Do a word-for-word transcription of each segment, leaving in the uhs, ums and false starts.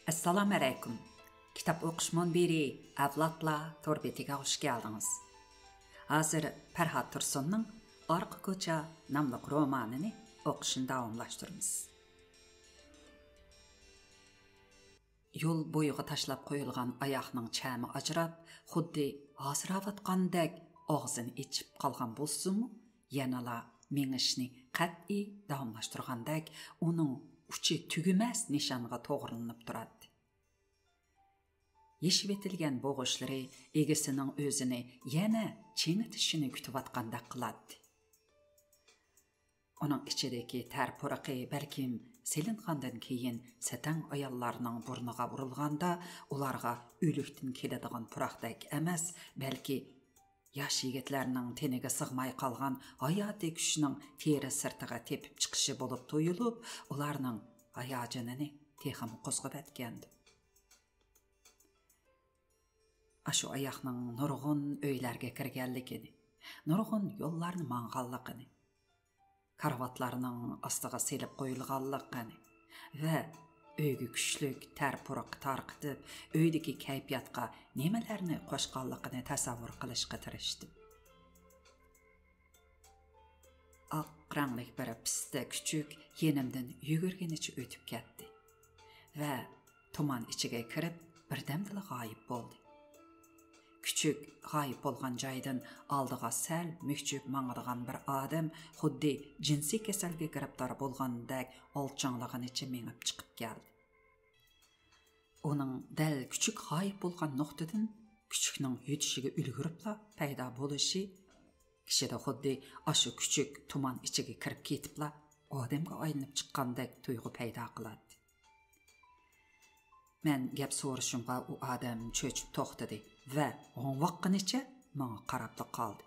ئەسسالامۇ ئەلەيكۇم. كىتاب ئوقۇش مۇنبىرى ئەۋلادلار تور بېتىگە خۇش كەلدىڭىز. ھازىر پەرھات تۇرسۇننىڭ ئارقا كوچا ناملىق رومانىنى ئوقۇشنى داۋاملاشتۇرىمىز. يول بويىغا تاشلاپ قويۇلغان ئاياغنىڭ چەمى ئاجراپ، خۇددى ھاسىراۋاتقاندەك ئاغزىنى ئېچىپ قالغان بولسىمۇ، يەنىلا مېڭىشنى قەتئىي داۋاملاشتۇرغاندەك، ئۇنىڭ ئۇچى تۈگىمەس نىشانغا توغرىلىنىپ تۇراتتى. يېشىۋېتىلگەن بوغۇچلىرى ئىگىسىنىڭ ئۆزىنى يەنە چىڭىتىشىنى كۈتۈۋاتقاندەك قىلاتتى. ئۇنىڭ ئىچىدىكى تەر پۇرىقى بەلكىم سېلىنغاندىن كېيىن سەتەڭ ئاياللارنىڭ بۇرنىغا ئۇرۇلغاندا، ئۇلارغا ئۆلۈكتىن كېلىدىغان پۇراقتەك ئەمەس، بەلكى ياش يىگىتلەرنىڭ تېنىگە سىغماي قالغان ھاياتىي كۈچنىڭ تېرە سىرتىغا تېپىپ چىقىشى بولۇپ تۇيۇلۇپ، ئۇلارنىڭ ھاياجىنىنى تېخىمۇ قوزغىۋەتكەنىدى. ئاشۇ ئاياغنىڭ نۇرغۇن ئۆيلەرگە كىرگەنلىكىنى، نۇرغۇن يوللارنى ماڭغانلىقىنى، كارىۋاتلارنىڭ ئاستىغا سېلىپ قويۇلغانلىقىنى ۋە ئۆيگە كۈچلۈك تەر پۇرىقى تارقىتىپ، ئۆيدىكى كەيپىياتقا نېمىلەرنى قوشقانلىقىنى تەسەۋۋۇر قىلىشقا تىرىشتىم. ئاق رەڭلىك بىر پىستە كۈچۈك يېنىمدىن يۈگۈرگىنىچە ئۆتۈپ كەتتى ۋە تۇمان ئىچىگە كىرىپ، بىردەمدىلا غايىب بولدى. كۈچۈك غايىب بولغان جايدىن ئالدىغا سەل مۈكچۈپ ماڭىدىغان بىر ئادەم خۇددى جىنسىي كېسەلگە گىرىپتار بولغاندەك ئالچاڭلىغىنىچە مېڭىپ چىقىپ كەلدى. ئۇنىڭ دەل كۈچۈك غايىب بولغان نۇقتىدىن كۈچۈكنىڭ يۈدۈشىگە ئۈلگۈرۈپلا پەيدا بولۇشى كىشىدە خۇددى ئاشۇ كۈچۈك تۇمان ئىچىگە كىرىپ كېتىپلا ئادەمگە ئايلىنىپ چىققاندەك تۇيغۇ پەيدا قىلاتتى. مەن گەپ سورىشىمغا ئۇ ئادەم چۆچۈپ توختىدى ۋە ھوڭۋاققىنىچە ماڭا قاراپلا قالدى.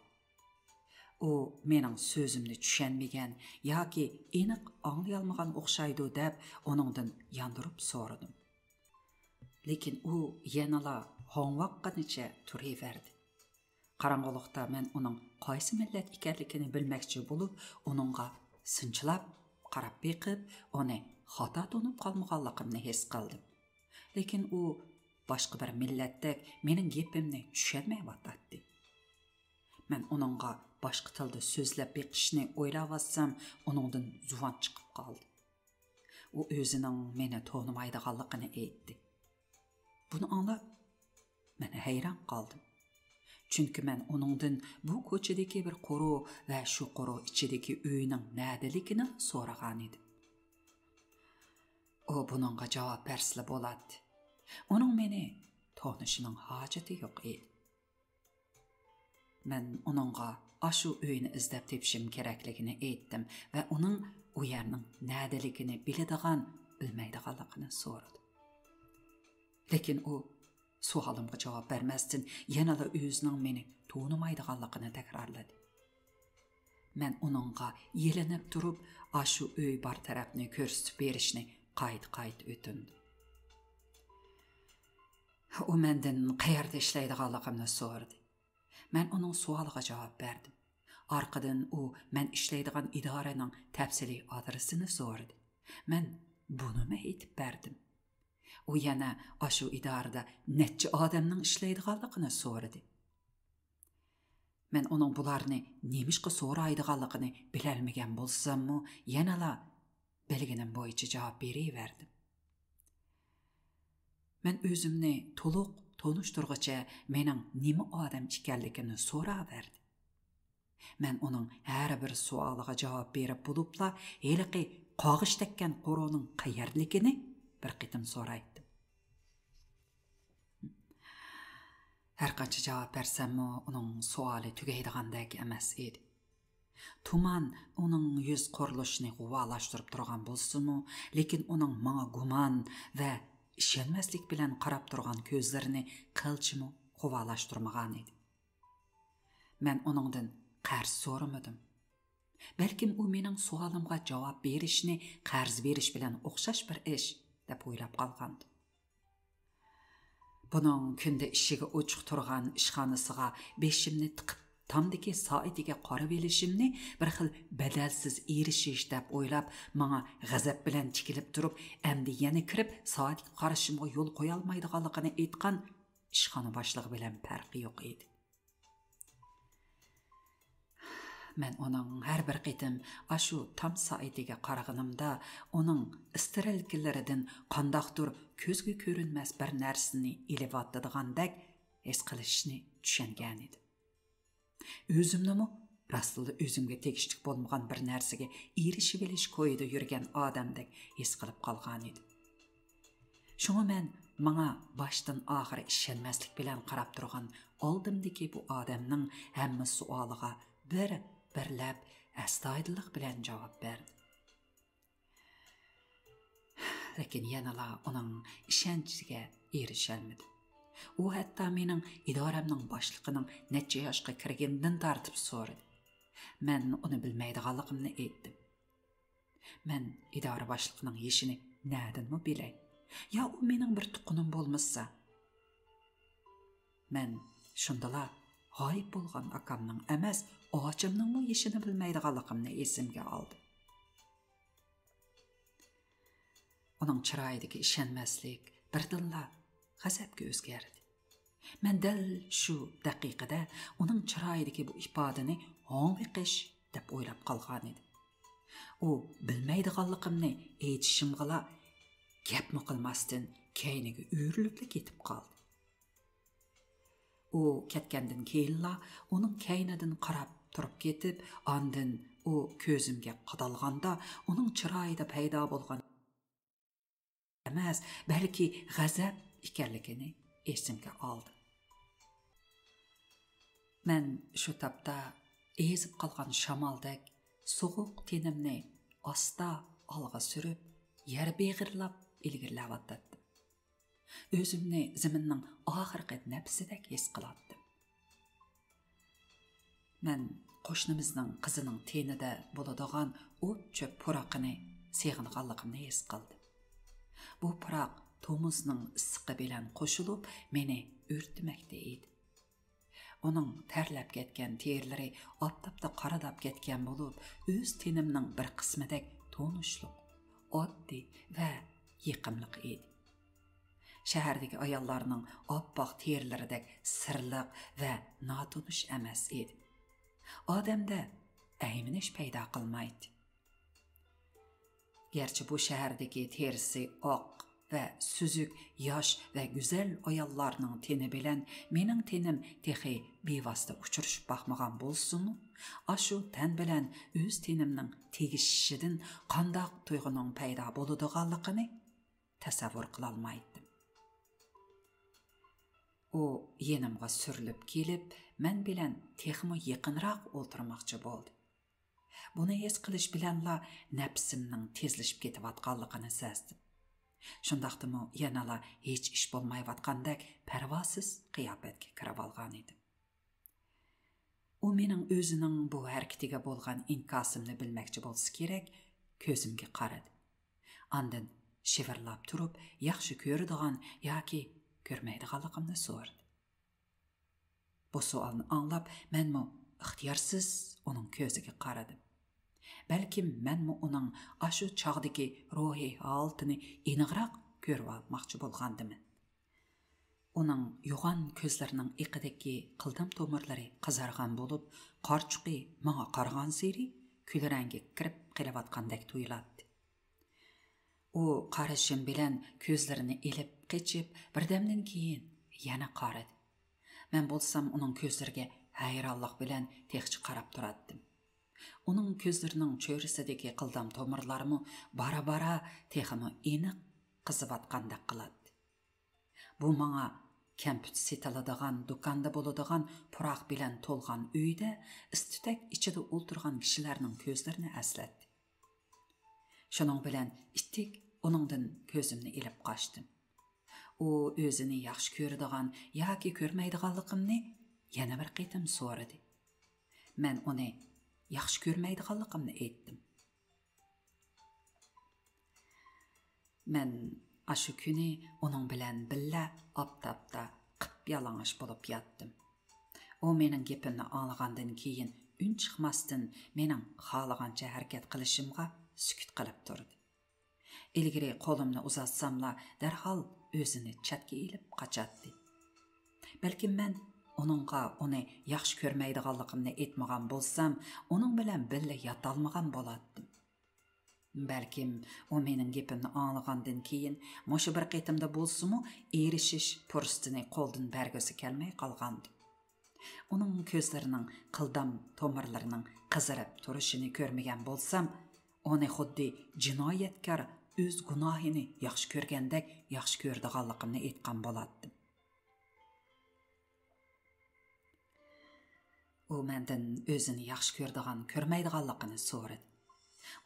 ئۇ مېنىڭ سۆزۈمنى چۈشەنمىگەن ياكى ئېنىق ئاڭلىيالمىغان ئوخشايدۇ دەپ ئۇنىڭدىن ياندۇرۇپ سورىدىم. لېكىن ئۇ يەنىلا ھوڭۋاققىنىچە تۇرۇۋەردى. قاراڭغۇلۇقتا مەن ئۇنىڭ قايسى مىللەت ئىكەنلىكىنى بىلمەكچى بولۇپ، ئۇنىڭغا سىنچىلاپ قاراپ بېقىپ، ئۇنى خاتا تونۇپ قالمىغانلىقىمنى ھېس قىلدىم. لېكىن ئۇ باشقا بىر مىللەتتەك مېنىڭ گېپىمنى چۈشەنمەيۋاتاتتى. مەن ئۇنىڭغا باشقا تىلدا سۆزلەپ بېقىشنى ئويلاۋاتسام، ئۇنىڭدىن زۇۋان چىقىپ قالدى. ئۇ ئۆزىنىڭ مېنى تونۇمايدىغانلىقىنى ئېيتتى. بۇنى ئاڭلاپ، مەن ھەيران قالدىم. چۈنكى مەن ئۇنىڭدىن بۇ كوچىدىكى بىر قورۇ ۋە شۇ قورۇ ئىچىدىكى ئۆينىڭ نەدىلىكىنى سورىغانىدىم. ئۇ بۇنىڭغا جاۋاب بەرسىلا بولاتتى. ئۇنىڭ مېنى تونۇشىنىڭ ھاجىتى يوق ئىدى. مەن ئۇنىڭغا ئاشۇ ئۆينى ئىزدەپ تېپىشىم كېرەكلىكىنى ئېيتتىم ۋە ئۇنىڭ ئۇ يەرنىڭ نەدىلىكىنى بىلىدىغان، بىلمەيدىغانلىقىنى سورىدىم. لېكىن ئۇ سوئالىمغا جاۋاب بەرمەستىن، يەنىلا ئۆزىنىڭ مېنى تونۇمايدىغانلىقىنى تەكرارلىدى. مەن ئۇنىڭغا يېلىنىپ تۇرۇپ، ئاشۇ ئۆي بار تەرەپنى كۆرسىتىپ بېرىشنى قايتا-قايتا ئۆتۈندۈم. ئۇ مەندىن قەيەردە ئىشلەيدىغانلىقىمنى سورىدى. مەن ئۇنىڭ سوئالىغا جاۋاب بەردىم. ئارقىدىن ئۇ مەن ئىشلەيدىغان ئىدارىنىڭ تەپسىلىي ئادرېسىنى سورىدى. مەن بۇنىمۇ ئېيتىپ بەردىم. ئۇ يەنە ئاشۇ ئىدارىدە نەچچە ئادەمنىڭ ئىشلەيدىغانلىقىنى سورىدى. مەن ئۇنىڭ بۇلارنى نېمىشقا سورايدىغانلىقىنى بىلەلمىگەن بولساممۇ، يەنىلا بىلگىنىم بويىچە جاۋاب بېرىۋەردىم. مەن ئۆزۈمنى تولۇق تونۇشتۇرغۇچە مېنىڭ نېمە ئادەم ئىكەنلىكىمنى سوراۋەردى. مەن ئۇنىڭ ھەر بىر سوئالىغا جاۋاب بېرىپ بولۇپلا، ھېلىقى قاغىش تەگكەن قورۇنىڭ قەيەردىلىكىنى بىر قېتىم سورايتتىم. ھەرقانچە جاۋاب بەرسەممۇ، ئۇنىڭ سوئالى تۈگەيدىغاندەك ئەمەس ئىدى. تۇمان ئۇنىڭ يۈز قۇرۇلۇشىنى غۇۋالاشتۇرۇپ تۇرغان بولسىمۇ، لېكىن ئۇنىڭ ماڭا گۇمان ۋە ئىشەنمەسلىك بىلەن قاراپ تۇرغان كۆزلىرىنى قىلچىمۇ غۇۋالاشتۇرمىغانىدى. مەن ئۇنىڭدىن قەرز سورىمىدىم. بەلكىم ئۇ مېنىڭ سوئالىمغا جاۋاب بېرىشنى قەرز بېرىش بىلەن ئوخشاش بىر ئىش، دەپ ئويلاپ قالغانىدىم. بۇنىڭ كۈندە ئىشىكى ئوچۇق تۇرغان ئىشخانىسىغا بېشىمنى تىقىپ تامدىكى سائىتىگە قارىۋېلىشىمنى بىر خىل بەدەلسىز ئېرىشىش دەپ ئويلاپ، ماڭا غەزەپ بىلەن تىكىلىپ تۇرۇپ، ئەمدى يەنە كىرىپ سائەتكە قارىشىمغا يول قويالمايدىغانلىقىنى ئېيتقان ئىشخانا باشلىقى بىلەن پەرقى يوق ئىدى. مەن ئۇنىڭ ھەر بىر قېتىم ئاشۇ تام سائىتىگە قارىغىنىمدا، ئۇنىڭ ئىسترېلكىلىرىدىن قانداقتۇر كۆزگە كۆرۈنمەس بىر نەرسىنى ئېلىۋاتىدىغاندەك ھېس قىلىشنى چۈشەنگەنىدىم. ئۆزۈمنىمۇ راستلا ئۆزۈمگە تېگىشلىك بولمىغان بىر نەرسىگە ئېرىشىۋېلىش كويىدا يۈرگەن ئادەمدەك ھېس قىلىپ قالغانىدىم. شۇڭا مەن ماڭا باشتىن ئاخىر ئىشەنمەسلىك بىلەن قاراپ تۇرغان ئالدىمدىكى بۇ ئادەمنىڭ ھەممە سوئالىغا بىر-بىرلەپ ئەستايىدىللىق بىلەن جاۋاب بەردىم. لېكىن يەنىلا ئۇنىڭ ئىشەنچىگە ئېرىشەلمىدىم. ئۇ ھەتتا مېنىڭ ئىدارەمنىڭ باشلىقىنىڭ نەچچە ياشقا كىرگىنىدىن تارتىپ سورىدى. مەن ئۇنى بىلمەيدىغانلىقىمنى ئېيتتىم. مەن ئىدارە باشلىقىنىڭ يېشىنى نەدىنمۇ بىلەي؟ يا ئۇ مېنىڭ بىر تۇققىنىم بولمىسا؟ مەن شۇندىلا غايىب بولغان ئاكامنىڭ ئەمەس، ئاچامنىڭمۇ يېشىنى بىلمەيدىغانلىقىمنى ئېسىمگە ئالدىم. ئۇنىڭ چىرايىدىكى ئىشەنمەسلىك بىردىنلا غەزەپكە ئۆزگەردى. مەن دەل شۇ دەقىقىدە ئۇنىڭ چىرايىدىكى بۇ ئىپادىنى ھوڭ بېقىش دەپ ئويلاپ قالغانىدىم. ئۇ بىلمەيدىغانلىقىمنى ئېيتىشىمغىلا گەپمۇ قىلماستىن كەينىگە ئۆرۈلۈپلا كېتىپ قالدى. ئۇ كەتكەندىن كېيىنلا ئۇنىڭ كەينىدىن قاراپ تۇرۇپ كېتىپ، ئاندىن ئۇ كۆزۈمگە قادالغاندا ئۇنىڭ چىرايىدا پەيدا بولغان ئەمەس، بەلكى غەزەپ ئىكەنلىكىنى ئېسىمگە ئالدىم. مەن شۇ تاپتا ئېزىپ قالغان شامالدەك سوغۇق تېنىمنى ئاستا ئالغا سۈرۈپ، يەر بېغىرلاپ ئىلگىرىلەۋاتاتتىم. ئۆزۈمنى زېمىننىڭ ئاخىرقى نەپىسىدەك ھېس قىلاتتىم. مەن قوشنىمىزنىڭ قىزىنىڭ تېنىدە بولىدىغان ئوت-چۆپ پۇراقىنى سېغىنغانلىقىمنى ھېس قىلدىم. بۇ پۇراق تومۇزنىڭ ئىسسىقى بىلەن قوشۇلۇپ، مېنى ئۆرتىمەكتە ئىدى. ئۇنىڭ تەرلەپ كەتكەن تېرىلىرى ئاپتاپتا قارىداپ كەتكەن بولۇپ، ئۆز تېنىمنىڭ بىر قىسمىدەك تونۇشلۇق، ئاددىي ۋە يېقىملىق ئىدى. شەھەردىكى ئاياللارنىڭ ئاپئاق تېرىلىرىدەك سىرلىق ۋە ناتونۇش ئەمەس ئىدى. ئادەمدە ئەيمىنىش پەيدا قىلمايتتى. گەرچە بۇ شەھەردىكى تېرىسى ئاق ۋە سۈزۈك، ياش ۋە گۈزەل ئاياللارنىڭ تېنى بىلەن مېنىڭ تېنىم تېخى بىۋاسىتە ئۇچرىشىپ باقمىغان بولسىمۇ، ئاشۇ تەن بىلەن ئۆز تېنىمنىڭ تېگىشىشىدىن قانداق تۇيغۇنىڭ پەيدا بولىدىغانلىقىنى تەسەۋۋۇر قىلالمايتتىم. ئۇ يېنىمغا سۈرۈلۈپ كېلىپ، مەن بىلەن تېخىمۇ يېقىنراق ئولتۇرماقچى بولدى. بۇنى ھېس قىلىش بىلەنلا نەپسىمنىڭ تېزلىشىپ كېتىۋاتقانلىقىنى سەزدىم. شۇنداقتىمۇ يەنىلا ھېچ ئىش بولمايۋاتقاندەك پەرۋاسىز قىياپەتكە كىرىۋالغانىدىم. ئۇ مېنىڭ ئۆزىنىڭ بۇ ھەرىكىتىگە بولغان ئىنكاسىمنى بىلمەكچى بولسا كېرەك، كۆزۈمگە قارىدى. ئاندىن شىۋىرلاپ تۇرۇپ، ياخشى كۆرىدىغان ياكى كۆرمەيدىغانلىقىمنى سورىدى. بۇ سوئالنى ئاڭلاپ، مەنمۇ ئىختىيارسىز ئۇنىڭ كۆزىگە قارىدىم. بەلكىم مەنمۇ ئۇنىڭ ئاشۇ چاغدىكى روھىي ھالىتىنى ئېنىقراق كۆرۈۋالماقچى بولغاندىمەن. ئۇنىڭ يوغان كۆزلىرىنىڭ ئېقىدىكى قىلدام تومۇرلىرى قىزارغان بولۇپ، قارىچۇقى ماڭا قارىغانسېرى كۈلرەڭگە كىرىپ قېلىۋاتقاندەك تۇيۇلاتتى. ئۇ قارىشىم بىلەن كۆزلىرىنى ئېلىپ قېچىپ، بىردەمدىن كېيىن يەنە قارىدى. مەن بولسام ئۇنىڭ كۆزلىرىگە ھەيرانلىق بىلەن تېخىچە قاراپ تۇراتتىم. ئۇنىڭ كۆزلىرىنىڭ چۆرىسىدىكى قىلدام تومۇرلارمۇ بارا-بارا تېخىمۇ ئېنىق قىزىۋاتقاندەك قىلاتتى. بۇ ماڭا كەمپۈت سېتىلىدىغان دۇكاندا بولىدىغان پۇراق بىلەن تولغان ئۆيدە ئىس-تۈتەك ئىچىدە ئولتۇرغان كىشىلەرنىڭ كۆزلىرىنى ئەسلەتتى. شۇنىڭ بىلەن ئىتتىك ئۇنىڭدىن كۆزۈمنى ئېلىپ قاچتىم. ئۇ ئۆزىنى ياخشى كۆرىدىغان ياكى كۆرمەيدىغانلىقىمنى يەنە بىر قېتىم سورىدى. مەن ئۇنى ياخشى كۆرمەيدىغانلىقىمنى ئېيتتىم. مەن ئاشۇ كۈنى ئۇنىڭ بىلەن بىللە ئاپتاپتا قىپيالىڭاچ بولۇپ ياتتىم. ئۇ مېنىڭ گېپىمنى ئاڭلىغاندىن كېيىن ئۈن چىقماستىن مېنىڭ خالىغانچە ھەرىكەت قىلىشىمغا سۈكۈت قىلىپ تۇردى. ئىلگىرى قولۇمنى ئۇزاتساملا دەرھال ئۆزىنى چەتكە ئېلىپ قاچاتتى. بەلكىم مەن ئۇنىڭغا ئۇنى ياخشى كۆرمەيدىغانلىقىمنى ئېيتمىغان بولسام، ئۇنىڭ بىلەن بىللە ياتالمىغان بولاتتىم. بەلكىم ئۇ مېنىڭ گېپىمنى ئاڭلىغاندىن كېيىن مۇشۇ بىر قېتىمدا بولسىمۇ ئېرىشىش پۇرسىتىنى قولدىن بەرگۈسى كەلمەي قالغاندۇ. ئۇنىڭ كۆزلىرىنىڭ قىلدام تومۇرلىرىنىڭ قىزىرىپ تۇرۇشىنى كۆرمىگەن بولسام، ئۇنى خۇددى جىنايەتكار ئۆز گۇناھىنى ياخشى كۆرگەندەك ياخشى كۆرىدىغانلىقىمنى ئېيتقان بولاتتىم. ئۇ مەندىن ئۆزىنى ياخشى كۆرىدىغان، كۆرمەيدىغانلىقىنى سورىدى.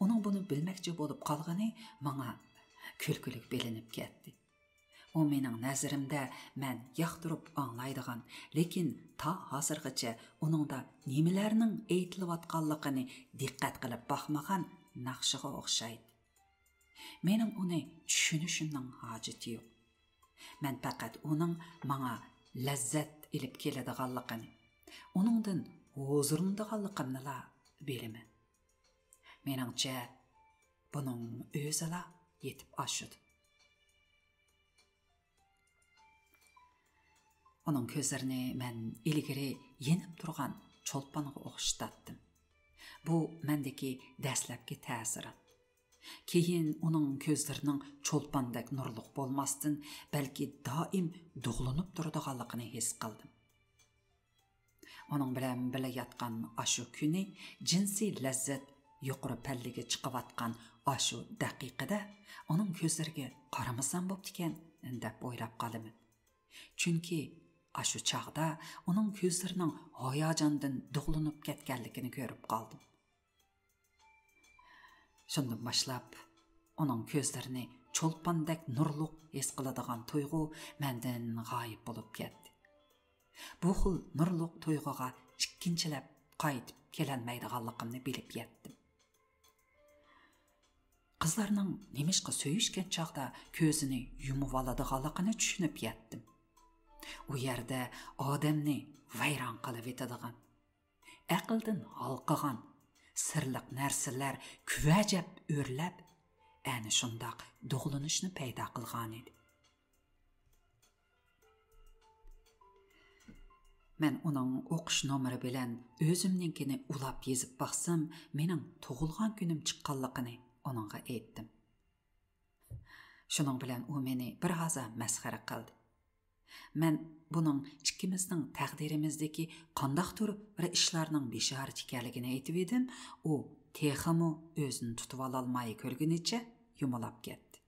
ئۇنىڭ بۇنى بىلمەكچى بولۇپ قالغىنى ماڭا كۈلكىلىك بىلىنىپ كەتتى. ئۇ مېنىڭ نەزىرىمدە مەن ياقتۇرۇپ ئاڭلايدىغان، لېكىن تا ھازىرغىچە ئۇنىڭدا نېمىلەرنىڭ ئېيتىلىۋاتقانلىقىنى دىققەت قىلىپ باقمىغان ناخشىغا ئوخشايدى. مېنىڭ ئۇنى چۈشىنىشىمنىڭ ھاجىتى يوق. مەن پەقەت ئۇنىڭ ماڭا لەززەت ئېلىپ كېلىدىغانلىقىنى، ئۇنىڭدىن ھۇزۇرلىنىدىغانلىقىمنىلا بىلىمەن. مېنىڭچە، بۇنىڭ ئۆزىلا يېتىپ ئاشىدۇ. ئۇنىڭ كۆزلىرىنى مەن ئىلگىرى يېنىپ تۇرغان چولپانغا ئوخشىتاتتىم. بۇ مەندىكى دەسلەپكى تەسىرات. كېيىن ئۇنىڭ كۆزلىرىنىڭ چولپاندەك نۇرلۇق بولماستىن، بەلكى دائىم دۇغلىنىپ تۇرىدىغانلىقىنى ھېس قىلدىم. ئۇنىڭ بىلەن بىللە ياتقان ئاشۇ كۈنى جىنسىي لەززەت يۇقىرى پەللىگە چىقىۋاتقان ئاشۇ دەقىقىدە ئۇنىڭ كۆزلىرىگە قارىمىسام بوپتىكەن، دەپ ئويلاپ قالىمەن. چۈنكى ئاشۇ چاغدا ئۇنىڭ كۆزلىرىنىڭ ھاياجاندىن دۇغلىنىپ كەتكەنلىكىنى كۆرۈپ قالدىم. شۇندىن باشلاپ، ئۇنىڭ كۆزلىرىنى چولپاندەك نۇرلۇق ھېس قىلىدىغان تۇيغۇ مەندىن غايىب بولۇپ كەتتى. بۇ خىل نۇرلۇق تۇيغۇغا ئىككىنچىلەپ قايتىپ كېلەلمەيدىغانلىقىمنى بىلىپ يەتتىم. قىزلارنىڭ نېمىشقا سۆيۈشكەن چاغدا كۆزىنى يۇمۇۋالىدىغانلىقىنى چۈشىنىپ يەتتىم. ئۇ يەردە ئادەمنى ۋەيران قىلىۋېتىدىغان، ئەقىلدىن ھالقىغان سىرلىق نەرسىلەر كۈۋەجەپ ئۆرلەپ، ئەنە شۇنداق دۇغلىنىشنى پەيدا قىلغانىدى. مەن ئۇنىڭ ئوقۇش نومۇرى بىلەن ئۆزۈمنىڭكىنى ئۇلاپ يېزىپ باقسام، مېنىڭ تۇغۇلغان كۈنۈم چىققانلىقىنى ئۇنىڭغا ئېيتتىم. شۇنىڭ بىلەن ئۇ مېنى بىر ھازا مەسخىرە قىلدى. مەن بۇنىڭ ئىككىمىزنىڭ تەقدىرىمىزدىكى قانداقتۇر بىر ئىشلارنىڭ بېشارىتى ئىكەنلىكىنى ئېيتىۋىدىم، ئۇ تېخىمۇ ئۆزىنى تۇتۇۋالالماي كۈلگىنىچە يۇمۇلاپ كەتتى.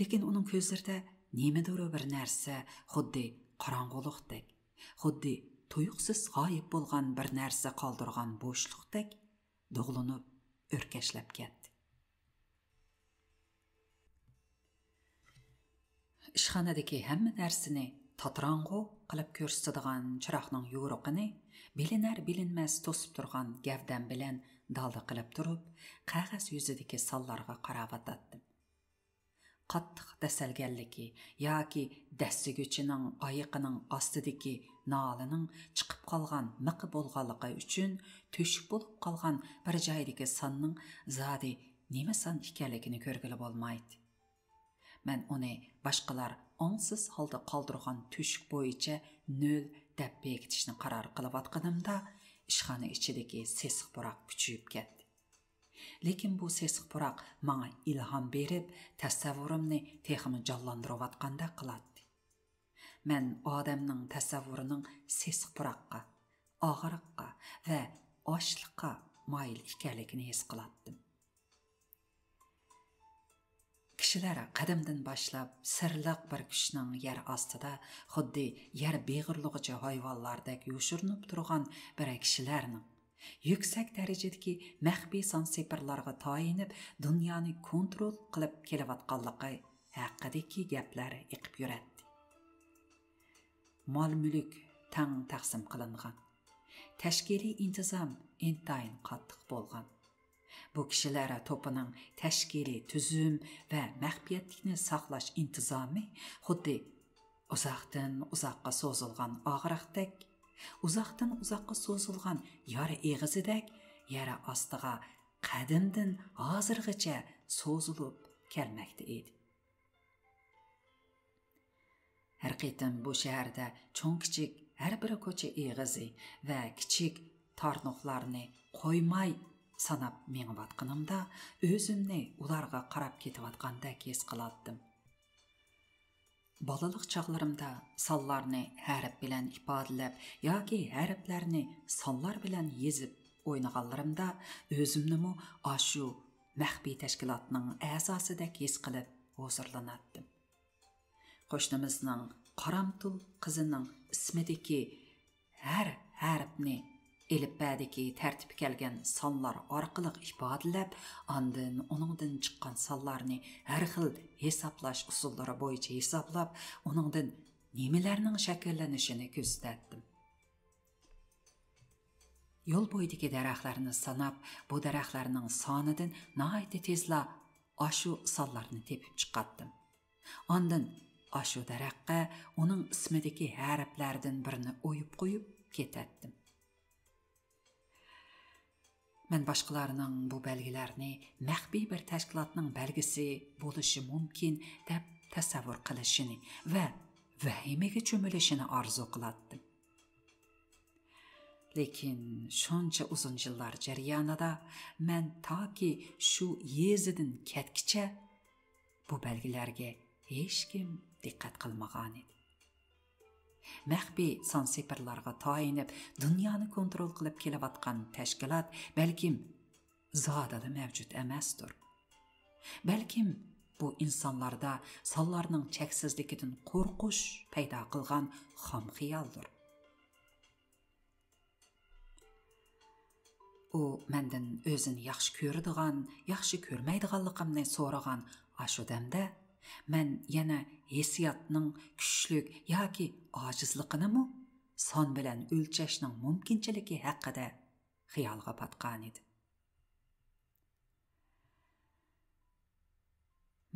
لېكىن ئۇنىڭ كۆزلىرىدە نېمىدۇر بىر نەرسە، خۇددى قاراڭغۇلۇقتەك، خۇددى تۇيۇقسىز غايىب بولغان بىر نەرسە قالدۇرغان بوشلۇقتەك دۇغلىنىپ، ئۆركەشلەپ كەتتى. ئىشخانىدىكى ھەممە نەرسىنى تاتىراڭغۇ قىلىپ كۆرسىتىدىغان چىراغنىڭ يورۇقىنى بىلىنەر-بىلىنمەس توسۇپ تۇرغان گەۋدەم بىلەن دالدا قىلىپ تۇرۇپ، قەغەز يۈزىدىكى سانلارغا قاراۋاتاتتىم. قاتتىق دەسسەلگەنلىكى ياكى دەسسىگۈچىنىڭ ئايىقىنىڭ ئاستىدىكى نالىنىڭ چىقىپ قالغان مىقى بولغانلىقى ئۈچۈن، تۆشۈك بولۇپ قالغان بىر جايدىكى ساننىڭ زادى نېمە سان ئىكەنلىكىنى كۆرگىلى بولمايتتى. مەن ئۇنى باشقىلار ئاڭسىز ھالدا قالدۇرغان تۆشۈك بويىچە نۆل دەپ بېكىتىشنى قارار قىلىۋاتقىنىمدا، ئىشخانا ئىچىدىكى سېسىق پۇراق كۈچىيىپ كەتتى. لېكىن بۇ سېسىق پۇراق ماڭا ئىلھام بېرىپ، تەسەۋۋۇرۇمنى تېخىمۇ جانلاندۇرۇۋاتقاندەك قىلاتتى. مەن ئادەمنىڭ تەسەۋۋۇرىنىڭ سېسىق پۇراققا، ئاغرىققا ۋە ئاچلىققا مايىل ئىكەنلىكىنى ھېس قىلاتتىم. كىشىلەر قەدىمدىن باشلاپ سىرلىق بىر كۈچنىڭ يەر ئاستىدا، خۇددى يەر بېغىرلىغۇچە ھايۋانلاردەك يوشۇرۇنۇپ تۇرغان بىر كىشىلەرنىڭ يۈكسەك دەرىجىدىكى مەخپىي سان سېپىرلارغا تايىنىپ، دۇنيانى كونترول قىلىپ كېلىۋاتقانلىقى ھەققىدىكى گەپلەر ئېقىپ يۈرەتتى. مال-مۈلۈك تەڭ تەقسىم قىلىنغان. تەشكىلىي ئىنتىزام ئىنتايىن قاتتىق بولغان. بۇ كىشىلەر توپىنىڭ تەشكىلىي تۈزۈم ۋە مەخپىيەتلىكنى ساقلاش ئىنتىزامى خۇددى ئۇزاقتىن ئۇزاققا سوزۇلغان ئاغرىقتەك، ئۇزاقتىن ئۇزاققا سوزۇلغان يارا ئېغىزىدەك يەر ئاستىغا قەدىمدىن ھازىرغىچە سوزۇلۇپ كەلمەكتە ئىدى. ھەر قېتىم بۇ شەھەردە چوڭ-كىچىك ھەر بىر كوچا ئېغىزى ۋە كىچىك تارنۇقلارنى قويماي ساناپ مېڭىۋاتقىنىمدا، ئۆزۈمنى ئۇلارغا قاراپ كېتىۋاتقاندەك ھېس قىلاتتىم. بالىلىق چاغلىرىمدا سانلارنى ھەرپ بىلەن ئىپادىلەپ ياكى ھەرپلەرنى سانلار بىلەن يېزىپ ئوينىغانلىرىمدا، ئۆزۈمنىمۇ ئاشۇ مەخپىي تەشكىلاتنىڭ ئەزاسىدەك ھېس قىلىپ ھۇزۇرلىناتتىم. قوشنىمىزنىڭ قارامتۇل قىزىنىڭ ئىسمىدىكى ھەر ھەرپنى ئېلىپبەدىكى تەرتىپكە كەلگەن سانلار ئارقىلىق ئىپادىلەپ، ئاندىن ئۇنىڭدىن چىققان سانلارنى ھەر خىل ھېسابلاش ئۇسۇللىرى بويىچە ھېسابلاپ، ئۇنىڭدىن نېمىلەرنىڭ شەكىللىنىشىنى كۆزىتەتتىم. يول بويىدىكى دەرەخلەرنى ساناپ، بۇ دەرەخلەرنىڭ سانىدىن ناھايىتى تېزلا ئاشۇ سانلارنى تېپىپ چىقاتتىم. ئاندىن ئاشۇ دەرەخكە ئۇنىڭ ئىسمىدىكى ھەرپلەردىن بىرنى ئويۇپ قويۇپ كېتەتتىم. مەن باشقىلارنىڭ بۇ بەلگىلەرنى مەخپىي بىر تەشكىلاتنىڭ بەلگىسى بولۇشى مۇمكىن دەپ تەسەۋۋۇر قىلىشىنى ۋە ۋەھىمىگە چۆمۈلۈشىنى ئارزۇ قىلاتتىم. لېكىن شۇنچە ئۇزۇن يىللار جەريانىدا مەن تاكى شۇ يېزىدىن كەتكىچە بۇ بەلگىلەرگە ھېچكىم دىققەت قىلمىغانىدى. مەخپىي سان سېپىرلارغا تايىنىپ دۇنيانى كونترول قىلىپ كېلىۋاتقان تەشكىلات بەلكىم زادىلا مەۋجۇت ئەمەستۇر. بەلكىم بۇ ئىنسانلاردا سانلارنىڭ چەكسىزلىكىدىن قورقۇش پەيدا قىلغان خام خىيالدۇر. ئۇ مەندىن ئۆزىنى ياخشى كۆرىدىغان، ياخشى كۆرمەيدىغانلىقىمنى سورىغان ئاشۇ دەمدە، مەن يەنە ھېسسىياتنىڭ كۈچلۈك ياكى ئاجىزلىقىنىمۇ سان بىلەن ئۆلچەشنىڭ مۇمكىنچىلىكى ھەققىدە خىيالغا پاتقانىدىم.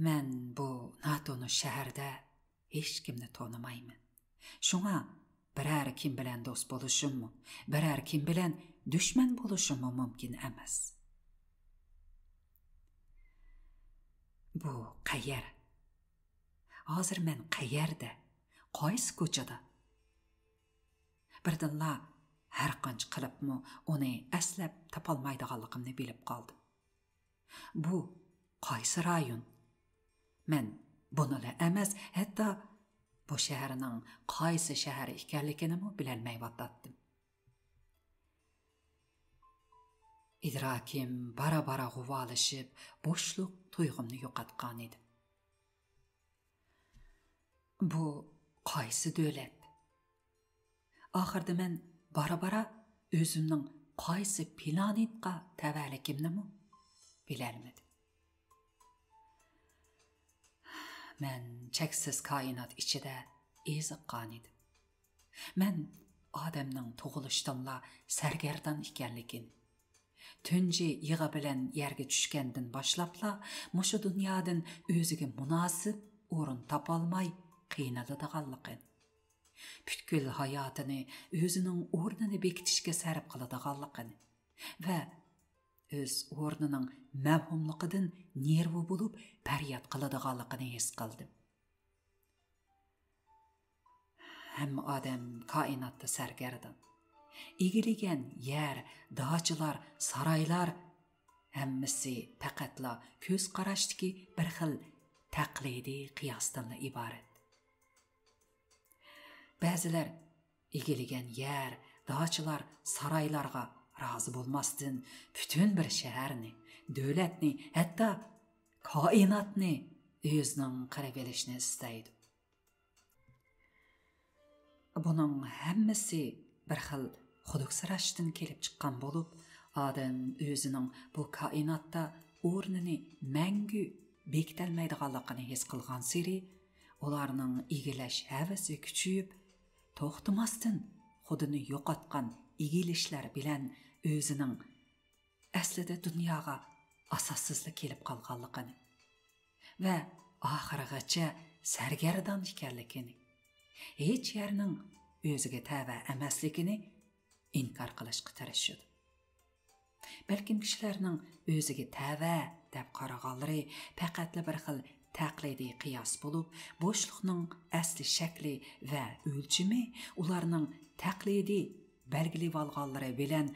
مەن بۇ ناتونۇش شەھەردە ھېچكىمنى تونۇمايمەن. شۇڭا بىرەر كىم بىلەن دوست بولۇشۇممۇ، بىرەر كىم بىلەن دۈشمەن بولۇشۇممۇ مۇمكىن ئەمەس. بۇ قەيەر؟ ھازىر مەن قەيەردە؟ قايسى كوچىدا؟ بىردىنلا ھەر قانچە قىلىپمۇ ئۇنى ئەسلەپ تاپالمايدىغانلىقىمنى بىلىپ قالدىم. بۇ قايسى رايون؟ مەن بۇنىلا ئەمەس، ھەتتا بۇ شەھەرنىڭ قايسى شەھەر ئىكەنلىكىنىمۇ بىلەلمەيۋاتاتتىم. ئىدراكىم بارا-بارا غۇۋالىشىپ، بوشلۇق تۇيغۇمنى يوقاتقانىدىم. بۇ قايسى دۆلەت؟ ئاخىردا مەن بارا-بارا ئۆزۈمنىڭ قايسى پلانېتقا تەۋەلىكىمنىمۇ بىلەلمىدىم. مەن چەكسىز كائىنات ئىچىدە ئېزىققانىدىم. مەن ئادەمنىڭ تۇغۇلۇشتىنلا سەرگەردان ئىكەنلىكىنى، تۇنجى يىغا بىلەن يەرگە چۈشكەندىن باشلاپلا مۇشۇ دۇنيادىن ئۆزىگە مۇناسىپ ئورۇن تاپالماي قىينىلىدىغانلىقىنى، پۈتكۈل ھاياتىنى ئۆزىنىڭ ئورنىنى بېكىتىشكە سەرپ قىلىدىغانلىقىنى ۋە ئۆز ئورنىنىڭ مەۋھۇملۇقىدىن نېرۋا بولۇپ پەرياد قىلىدىغانلىقىنى ھېس قىلدىم. ھەممە ئادەم كائىناتتا سەرگەردان. ئىگىلىگەن يەر، داچىلار، سارايلار، ھەممىسى پەقەتلا كۆز قاراشتىكى بىر خىل تەقلىدىي قىياستىنلا ئىبارەت. بەزىلەر ئىگىلىگەن يەر، داچىلار، سارايلارغا رازى بولماستىن، پۈتۈن بىر شەھەرنى، دۆلەتنى، ھەتتا كائىناتنى ئۆزىنىڭ قىلىۋېلىشنى ئىستەيدۇ. بۇنىڭ ھەممىسى بىر خىل خۇدۈكسىراشتىن كېلىپ چىققان بولۇپ، ئادەم ئۆزىنىڭ بۇ كائىناتتا ئورنىنى مەڭگۈ بېكىتەلمەيدىغانلىقىنى ھېس قىلغانسېرى، ئۇلارنىڭ ئىگىلەش ھەۋىسى كۈچىيىپ، توختىماستىن خۇدىنى يوقاتقان ئىگىلىشلەر بىلەن ئۆزىنىڭ ئەسلىدە دۇنياغا ئاساسسىزلا كېلىپ قالغانلىقىنى ۋە ئاخىرغىچە سەرگەردان ئىكەنلىكىنى، ھېچ يەرنىڭ ئۆزىگە تەۋە ئەمەسلىكىنى ئىنكار قىلىشقا تىرىشىدۇ. بەلكىم كىشىلەرنىڭ ئۆزىگە تەۋە دەپ قارىغانلىرى پەقەتلا بىر خىل تەقلىدىي قىياس بولۇپ، بوشلۇقنىڭ ئەسلى شەكلى ۋە ئۆلچىمى ئۇلارنىڭ تەقلىدىي بەلگىلىۋالغانلىرى بىلەن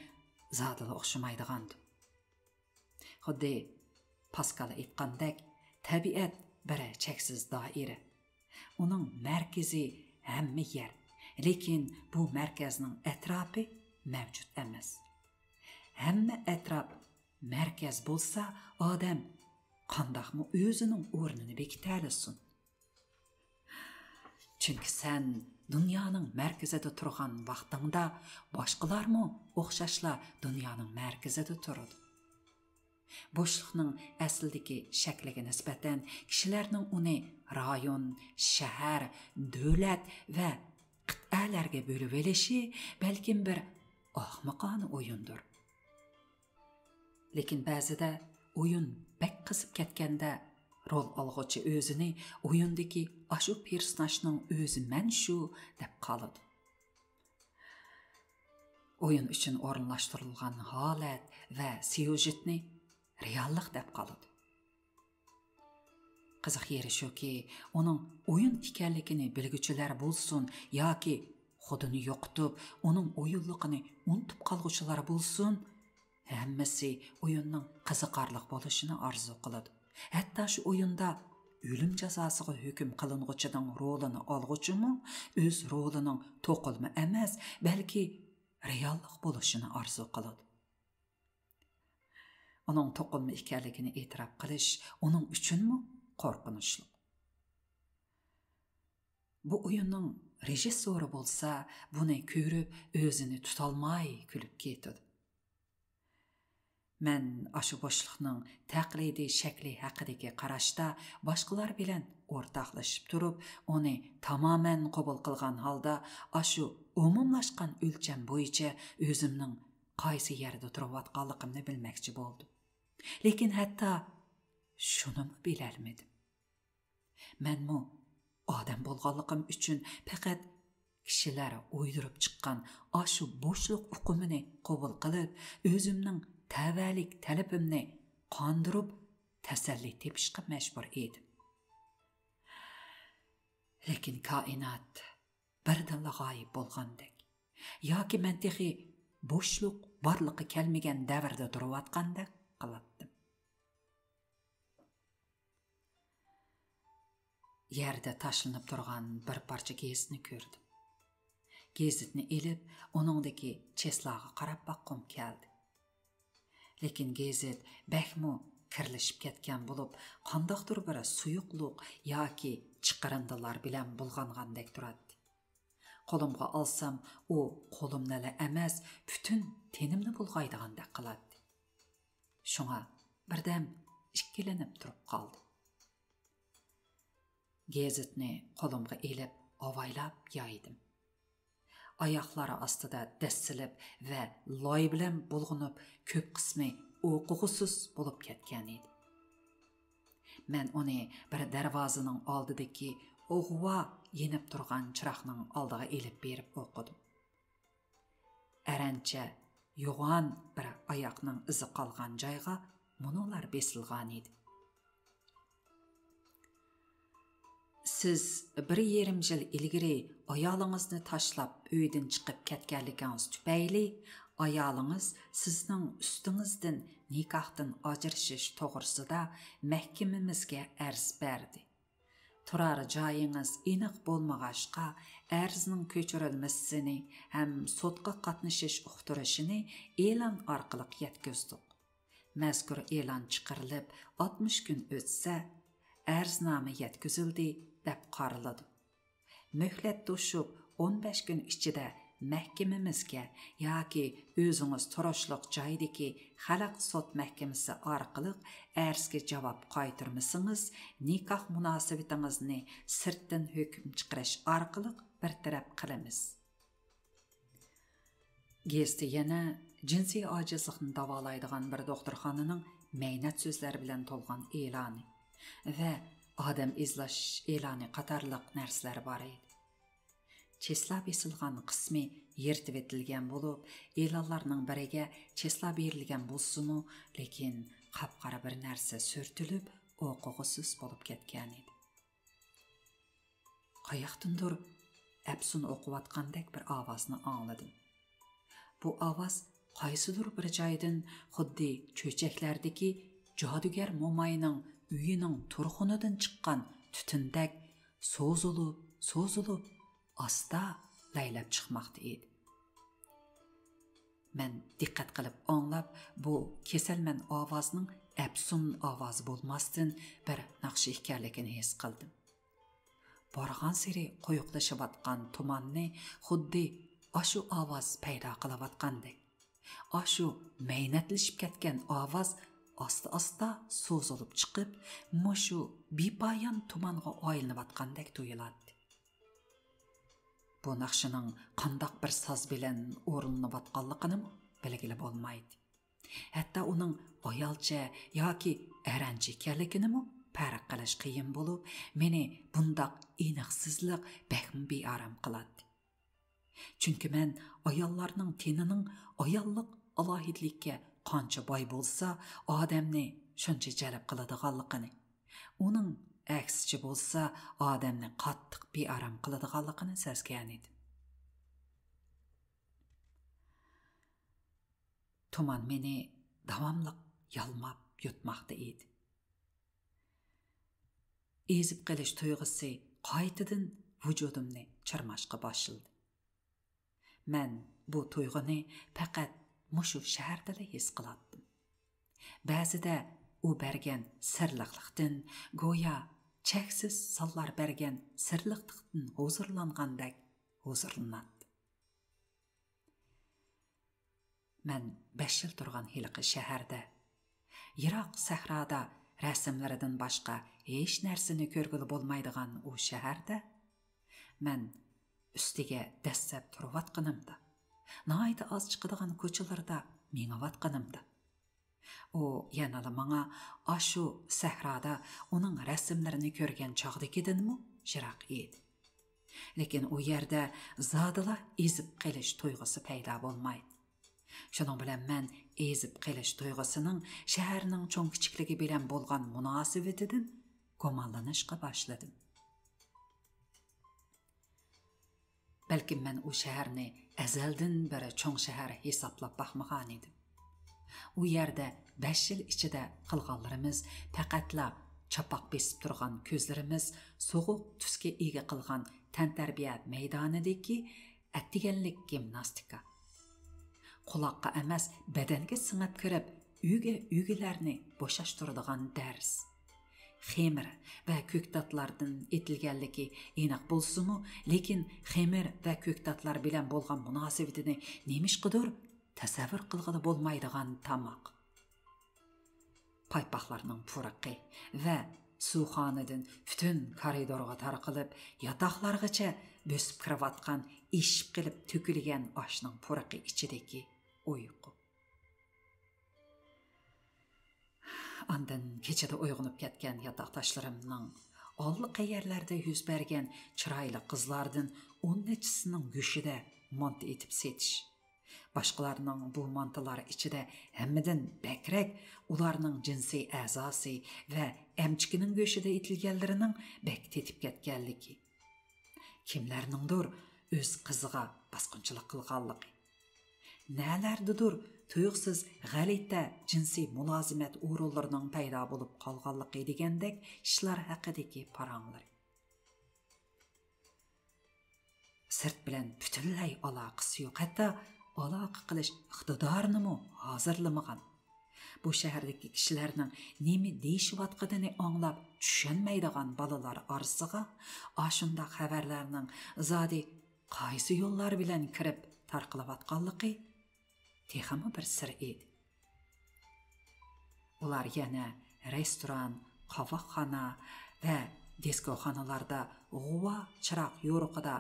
زادىلا ئوخشىمايدىغاندۇ. خۇددى پاسكال ئېيتقاندەك، تەبىئەت بىر چەكسىز دائىرە. ئۇنىڭ مەركىزى ھەممە يەر، لېكىن بۇ مەركەزنىڭ ئەتراپى مەۋجۇت ئەمەس. ھەممە ئەتراپ مەركەز بولسا، ئادەم قانداقمۇ ئۆزىنىڭ ئورنىنى بېكىتەلىسۇن؟ چۈنكى سەن دۇنيانىڭ مەركىزىدە تۇرغان ۋاقتىڭدا، باشقىلارمۇ ئوخشاشلا دۇنيانىڭ مەركىزىدە تۇرىدۇ. بوشلۇقنىڭ ئەسلىدىكى شەكلىگە نىسبەتەن كىشىلەرنىڭ ئۇنى رايون، شەھەر، دۆلەت ۋە قىتئەلەرگە بۆلۈۋېلىشى بەلكىم بىر ئاخمىقانە ئويۇندۇر. لېكىن بەزىدە ئويۇن بەك قىزىپ كەتكەندە، رول ئالغۇچى ئۆزىنى ئويۇندىكى ئاشۇ پېرسوناژنىڭ ئۆزىمەن شۇ دەپ قالىدۇ. ئويۇن ئۈچۈن ئورۇنلاشتۇرۇلغان ھالەت ۋە سيۇژېتنى رېئاللىق دەپ قالىدۇ. قىزىق يېرى شۇكى، ئۇنىڭ ئويۇن ئىكەنلىكىنى بىلگۈچىلەر بولسۇن ياكى خۇدىنى يوقىتىپ، ئۇنىڭ ئويۇنلۇقىنى ئۇنتۇپ قالغۇچىلار بولسۇن، ھەممىسى ئويۇننىڭ قىزىقارلىق بولۇشىنى ئارزۇ قىلىدۇ. ھەتتا شۇ ئويۇندا ئۆلۈم جازاسىغا ھۆكۈم قىلىنغۇچىنىڭ رولىنى ئالغۇچىمۇ ئۆز رولىنىڭ توقۇلما ئەمەس، بەلكى رېئاللىق بولۇشىنى ئارزۇ قىلىدۇ. ئۇنىڭ توقۇلما ئىكەنلىكىنى ئېتىراپ قىلىش ئۇنىڭ ئۈچۈنمۇ قورقۇنچلۇق. بۇ ئويۇننىڭ رېژىسسورى بولسا بۇنى كۆرۈپ ئۆزىنى تۇتالماي كۈلۈپ كېتىدۇ. مەن ئاشۇ بوشلۇقنىڭ تەقلىدىي شەكلى ھەققىدىكى قاراشتا باشقىلار بىلەن ئورتاقلىشىپ تۇرۇپ، ئۇنى تامامەن قوبۇل قىلغان ھالدا ئاشۇ ئومۇملاشقان ئۆلچەم بويىچە ئۆزۈمنىڭ قايسى يەردە تۇرۇۋاتقانلىقىمنى بىلمەكچى بولدۇم. لېكىن ھەتتا شۇنىمۇ بىلەلمىدىم. مەنمۇ ئادەم بولغانلىقىم ئۈچۈن پەقەت كىشىلەر ئويدۇرۇپ چىققان ئاشۇ بوشلۇق ئۇقۇمىنى قوبۇل قىلىپ، ئۆزۈمنىڭ تەۋەلىك تەلىپىمنى قاندۇرۇپ، تەسەللى تېپىشقا مەجبۇر ئىدىم. لېكىن كائىنات بىردىنلا غايىب بولغاندەك ياكى مەن تېخى بوشلۇق بارلىققا كەلمىگەن دەۋردە تۇرۇۋاتقاندەك قىلاتتىم. يەردە تاشلىنىپ تۇرغان بىر پارچە گېزىتنى كۆردۈم. گېزىتنى ئېلىپ، ئۇنىڭدىكى چېسلاغا قاراپ باققۇم كەلدى. لېكىن گېزىت بەكمۇ كىرلىشىپ كەتكەن بولۇپ، قانداقتۇر بىر سۇيۇقلۇق ياكى چىقىرىندىلار بىلەن بۇلغانغاندەك تۇراتتى. قولۇمغا ئالسام، ئۇ قولۇمنىلا ئەمەس، پۈتۈن تېنىمنى بۇلغايدىغاندەك قىلاتتى. شۇڭا بىردەم ئىككىلىنىپ تۇرۇپ قالدىم. گېزىتنى قولۇمغا ئېلىپ، ئاۋايلاپ يايدىم. ئاياقلار ئاستىدا دەسسىلىپ ۋە لاي بىلەن بۇلغىنىپ، كۆپ قىسمى ئوقۇغۇسىز بولۇپ كەتكەن ئىدى. مەن ئۇنى بىر دەرۋازىنىڭ ئالدىدىكى غۇۋا يېنىپ تۇرغان چىراغنىڭ ئالدىغا ئېلىپ بېرىپ ئوقۇدۇم. ئەرەنچە يوغان بىر ئاياقنىڭ ئىزى قالغان جايغا مۇنۇلار بېسىلغانىدى: سىز بىر يېرىم يىل ئىلگىرى ئايالىڭىزنى تاشلاپ ئۆيدىن چىقىپ كەتكەنلىكىڭىز تۈپەيلى، ئايالىڭىز سىزنىڭ ئۈستىڭىزدىن نىكاھتىن ئاجرىشىش توغرىسىدا مەھكىمىمىزگە ئەرز بەردى. تۇرار جايىڭىز ئېنىق بولمىغاچقا، ئەرزنىڭ كۆچۈرۈلمىسىنى ھەم سوتقا قاتنىشىش ئۇقتۇرۇشىنى ئېلان ئارقىلىق يەتكۈزدۇق. مەزكۇر ئېلان چىقىرىلىپ ئاتمىش كۈن ئۆتسە، ئەرزنامە يەتكۈزۈلدى دەپ قارىلىدۇ. مۆھلەت توشۇپ، ئون بەش كۈن ئىچىدە مەھكىمىمىزگە ياكى ئۆزىڭىز تۇرۇشلۇق جايدىكى خەلق سوت مەھكىمىسى ئارقىلىق ئەرزگە جاۋاب قايتۇرمىسىڭىز، نىكاھ مۇناسىۋىتىڭىزنى سىرتتىن ھۆكۈم چىقىرىش ئارقىلىق بىر تەرەپ قىلىمىز. گېزىتى يەنە جىنسىي ئاجىزلىقنى داۋالايدىغان بىر دوختۇرخانىنىڭ مەينەت سۆزلەر بىلەن تولغان ئېلانى ۋە ئادەم ئىزدەش ئېلانى قاتارلىق نەرسىلەر بار ئىدى. چېسلا بېسىلغان قىسمى يىرتىۋېتىلگەن بولۇپ، ئېلانلارنىڭ بىرىگە چېسلا بېرىلگەن بولسىمۇ، لېكىن قاپقارا بىر نەرسە سۈرتۈلۈپ، ئوقۇغۇسىز بولۇپ كەتكەنىدى. قاياقتىندۇر ئەپسۇن ئوقۇۋاتقاندەك بىر ئاۋازنى ئاڭلىدىم. بۇ ئاۋاز قايسىدۇر بىر جايدىن، خۇددى چۆچەكلەردىكى جادۇگەر موماينىڭ ئۆيىنىڭ تۇرخۇنىدىن چىققان تۈتۈندەك سوزۇلۇپ، سوزۇلۇپ، ئاستا لەيلەپ چىقماقتا ئىدى. مەن دىققەت قىلىپ ئاڭلاپ، بۇ كېسەلمەن ئاۋازنىڭ ئەپسۇن ئاۋازى بولماستىن، بىر ناخشا ئىكەنلىكىنى ھېس قىلدىم. بارغانسېرى قويۇقلىشىۋاتقان تۇماننى خۇددى ئاشۇ ئاۋاز پەيدا قىلىۋاتقاندەك، ئاشۇ مەينەتلىشىپ كەتكەن ئاۋاز ئاستا-ئاستا سوزۇلۇپ چىقىپ، مۇشۇ بىپايان تۇمانغا ئايلىنىۋاتقاندەك تۇيۇلاتتى. بۇ ناخشىنىڭ قانداق بىر ساز بىلەن ئورۇنلىنىۋاتقانلىقىنىمۇ بىلگىلى بولمايدۇ. ھەتتا ئۇنىڭ ئايالچە ياكى ئەرەنچە ئىكەنلىكىنىمۇ پەرق قىلىش قىيىن بولۇپ، مېنى بۇنداق ئېنىقسىزلىق بەكمۇ بىئارام قىلاتتى. چۈنكى مەن ئاياللارنىڭ تېنىنىڭ ئاياللىق ئالاھىدىلىككە قانچە باي بولسا، ئادەمنى شۇنچە جەلپ قىلىدىغانلىقىنى، ئۇنىڭ ئەكسىچە بولسا، ئادەمنى قاتتىق بىئارام قىلىدىغانلىقىنى سەزگەنىدىم. تۇمان مېنى داۋاملىق يالماپ يۇتماقتا ئىدى. ئېزىپ قېلىش تۇيغۇسى قايتىدىن ۋۇجۇدۇمنى چىرماشقا باشلىدى. مەن بۇ تۇيغۇنى پەقەت مۇشۇ شەھەردىلا ھېس قىلاتتىم. بەزىدە ئۇ بەرگەن سىرلىقلىقتىن، گويا چەكسىز سانلار بەرگەن سىرلىقلىقتىن ھۇزۇرلانغاندەك ھۇزۇرلىناتتىم. مەن بەش يىل تۇرغان ھېلىقى شەھەردە، يىراق سەھرادا رەسىملىرىدىن باشقا ھېچ نەرسىنى كۆرگىلى بولمايدىغان ئۇ شەھەردە، مەن ئۈستىگە دەسسەپ تۇرۇۋاتقىنىمدا، ناھايىتى ئاز چىقىدىغان كوچىلاردا مېڭىۋاتقىنىمدا، ئۇ يەنىلا ماڭا ئاشۇ سەھرادا ئۇنىڭ رەسىملىرىنى كۆرگەن چاغدىكىدىنمۇ يىراق ئىدى. لېكىن ئۇ يەردە زادىلا ئېزىپ قېلىش تۇيغۇسى پەيدا بولمايدۇ. شۇنىڭ بىلەن مەن ئېزىپ قېلىش تۇيغۇسىنىڭ شەھەرنىڭ چوڭ-كىچىكلىكى بىلەن بولغان مۇناسىۋىتىدىن گۇمانلىنىشقا باشلىدىم. بەلكىم مەن ئۇ شەھەرنى ئەزەلدىن بېرى چوڭ شەھەر ھېسابلاپ باقمىغان ئىدىم. ئۇ يەردە بەش يىل ئىچىدە قىلغانلىرىمىز پەقەتلا چاپاق بېسىپ تۇرغان كۆزلىرىمىز، سوغۇق تۈسكە ئىگە قىلغان تەنتەربىيە مەيدانىدىكى ئەتىگەنلىك گىمناستىكا. قۇلاققا ئەمەس، بەدەنگە سىڭىپ كىرىپ، ئۈگە-ئۈگىلەرنى بوشاشتۇرىدىغان دەرس. خېمىر ۋە كۆكتاتلاردىن ئېتىلگەنلىكى ئېنىق بولسىمۇ، لېكىن خېمىر ۋە كۆكتاتلار بىلەن بولغان مۇناسىۋىتىنى نېمىشقىدۇر تەسەۋۋۇر قىلغىلى بولمايدىغان تاماق. پايپاقلارنىڭ پۇرىقى ۋە سۇخانىدىن پۈتۈن كارىدورغا تارقىلىپ، ياتاقلارغىچە بۆسۈپ كىرىۋاتقان ئېشىپ قېلىپ تۆكۈلگەن ئاشنىڭ پۇرىقى ئىچىدىكى ئۇيقۇ. ئاندىن كېچىدە ئويغىنىپ كەتكەن ياتاقداشلىرىمنىڭ ئاللىقەيەرلەردە يۈز بەرگەن چىرايلىق قىزلاردىن ئون نەچچىسىنىڭ گۆشىدە مانتا ئېتىپ سېتىش. باشقىلارنىڭ بۇ مانتىلار ئىچىدە ھەممىدىن بەكرەك ئۇلارنىڭ جىنسىي ئەزاسى ۋە ئەمچىكىنىڭ گۆشىدە ئېتىلگەنلىرىنىڭ بەك تېتىپ كەتكەنلىكى. كىملەرنىڭدۇر ئۆز قىزىغا باسقۇنچىلىق قىلغانلىقى. نەلەردىدۇر تۇيۇقسىز غەلىتە جىنسىي مۇلازىمەت ئورۇنلىرىنىڭ پەيدا بولۇپ قالغانلىقى دېگەندەك ئىشلار ھەققىدىكى پاراڭلىرى. سىرت بىلەن پۈتۈنلەي ئالاقىسى يوق، ھەتتا ئالاقە قىلىش ئىقتىدارىنىمۇ ھازىرلىمىغان. بۇ شەھەردىكى كىشىلەرنىڭ نېمە دېيىشىۋاتقىنىنى ئاڭلاپ چۈشەنمەيدىغان بالىلار ئارىسىغا ئاشۇنداق خەۋەرلەرنىڭ زادى قايسى يوللار بىلەن كىرىپ تارقىلىۋاتقانلىقى تېخىمۇ بىر سىر ئىدى. ئۇلار يەنە رېستوران، قاۋاقخانا ۋە دىسكوخانىلاردا غۇۋا چىراغ يورۇقىدا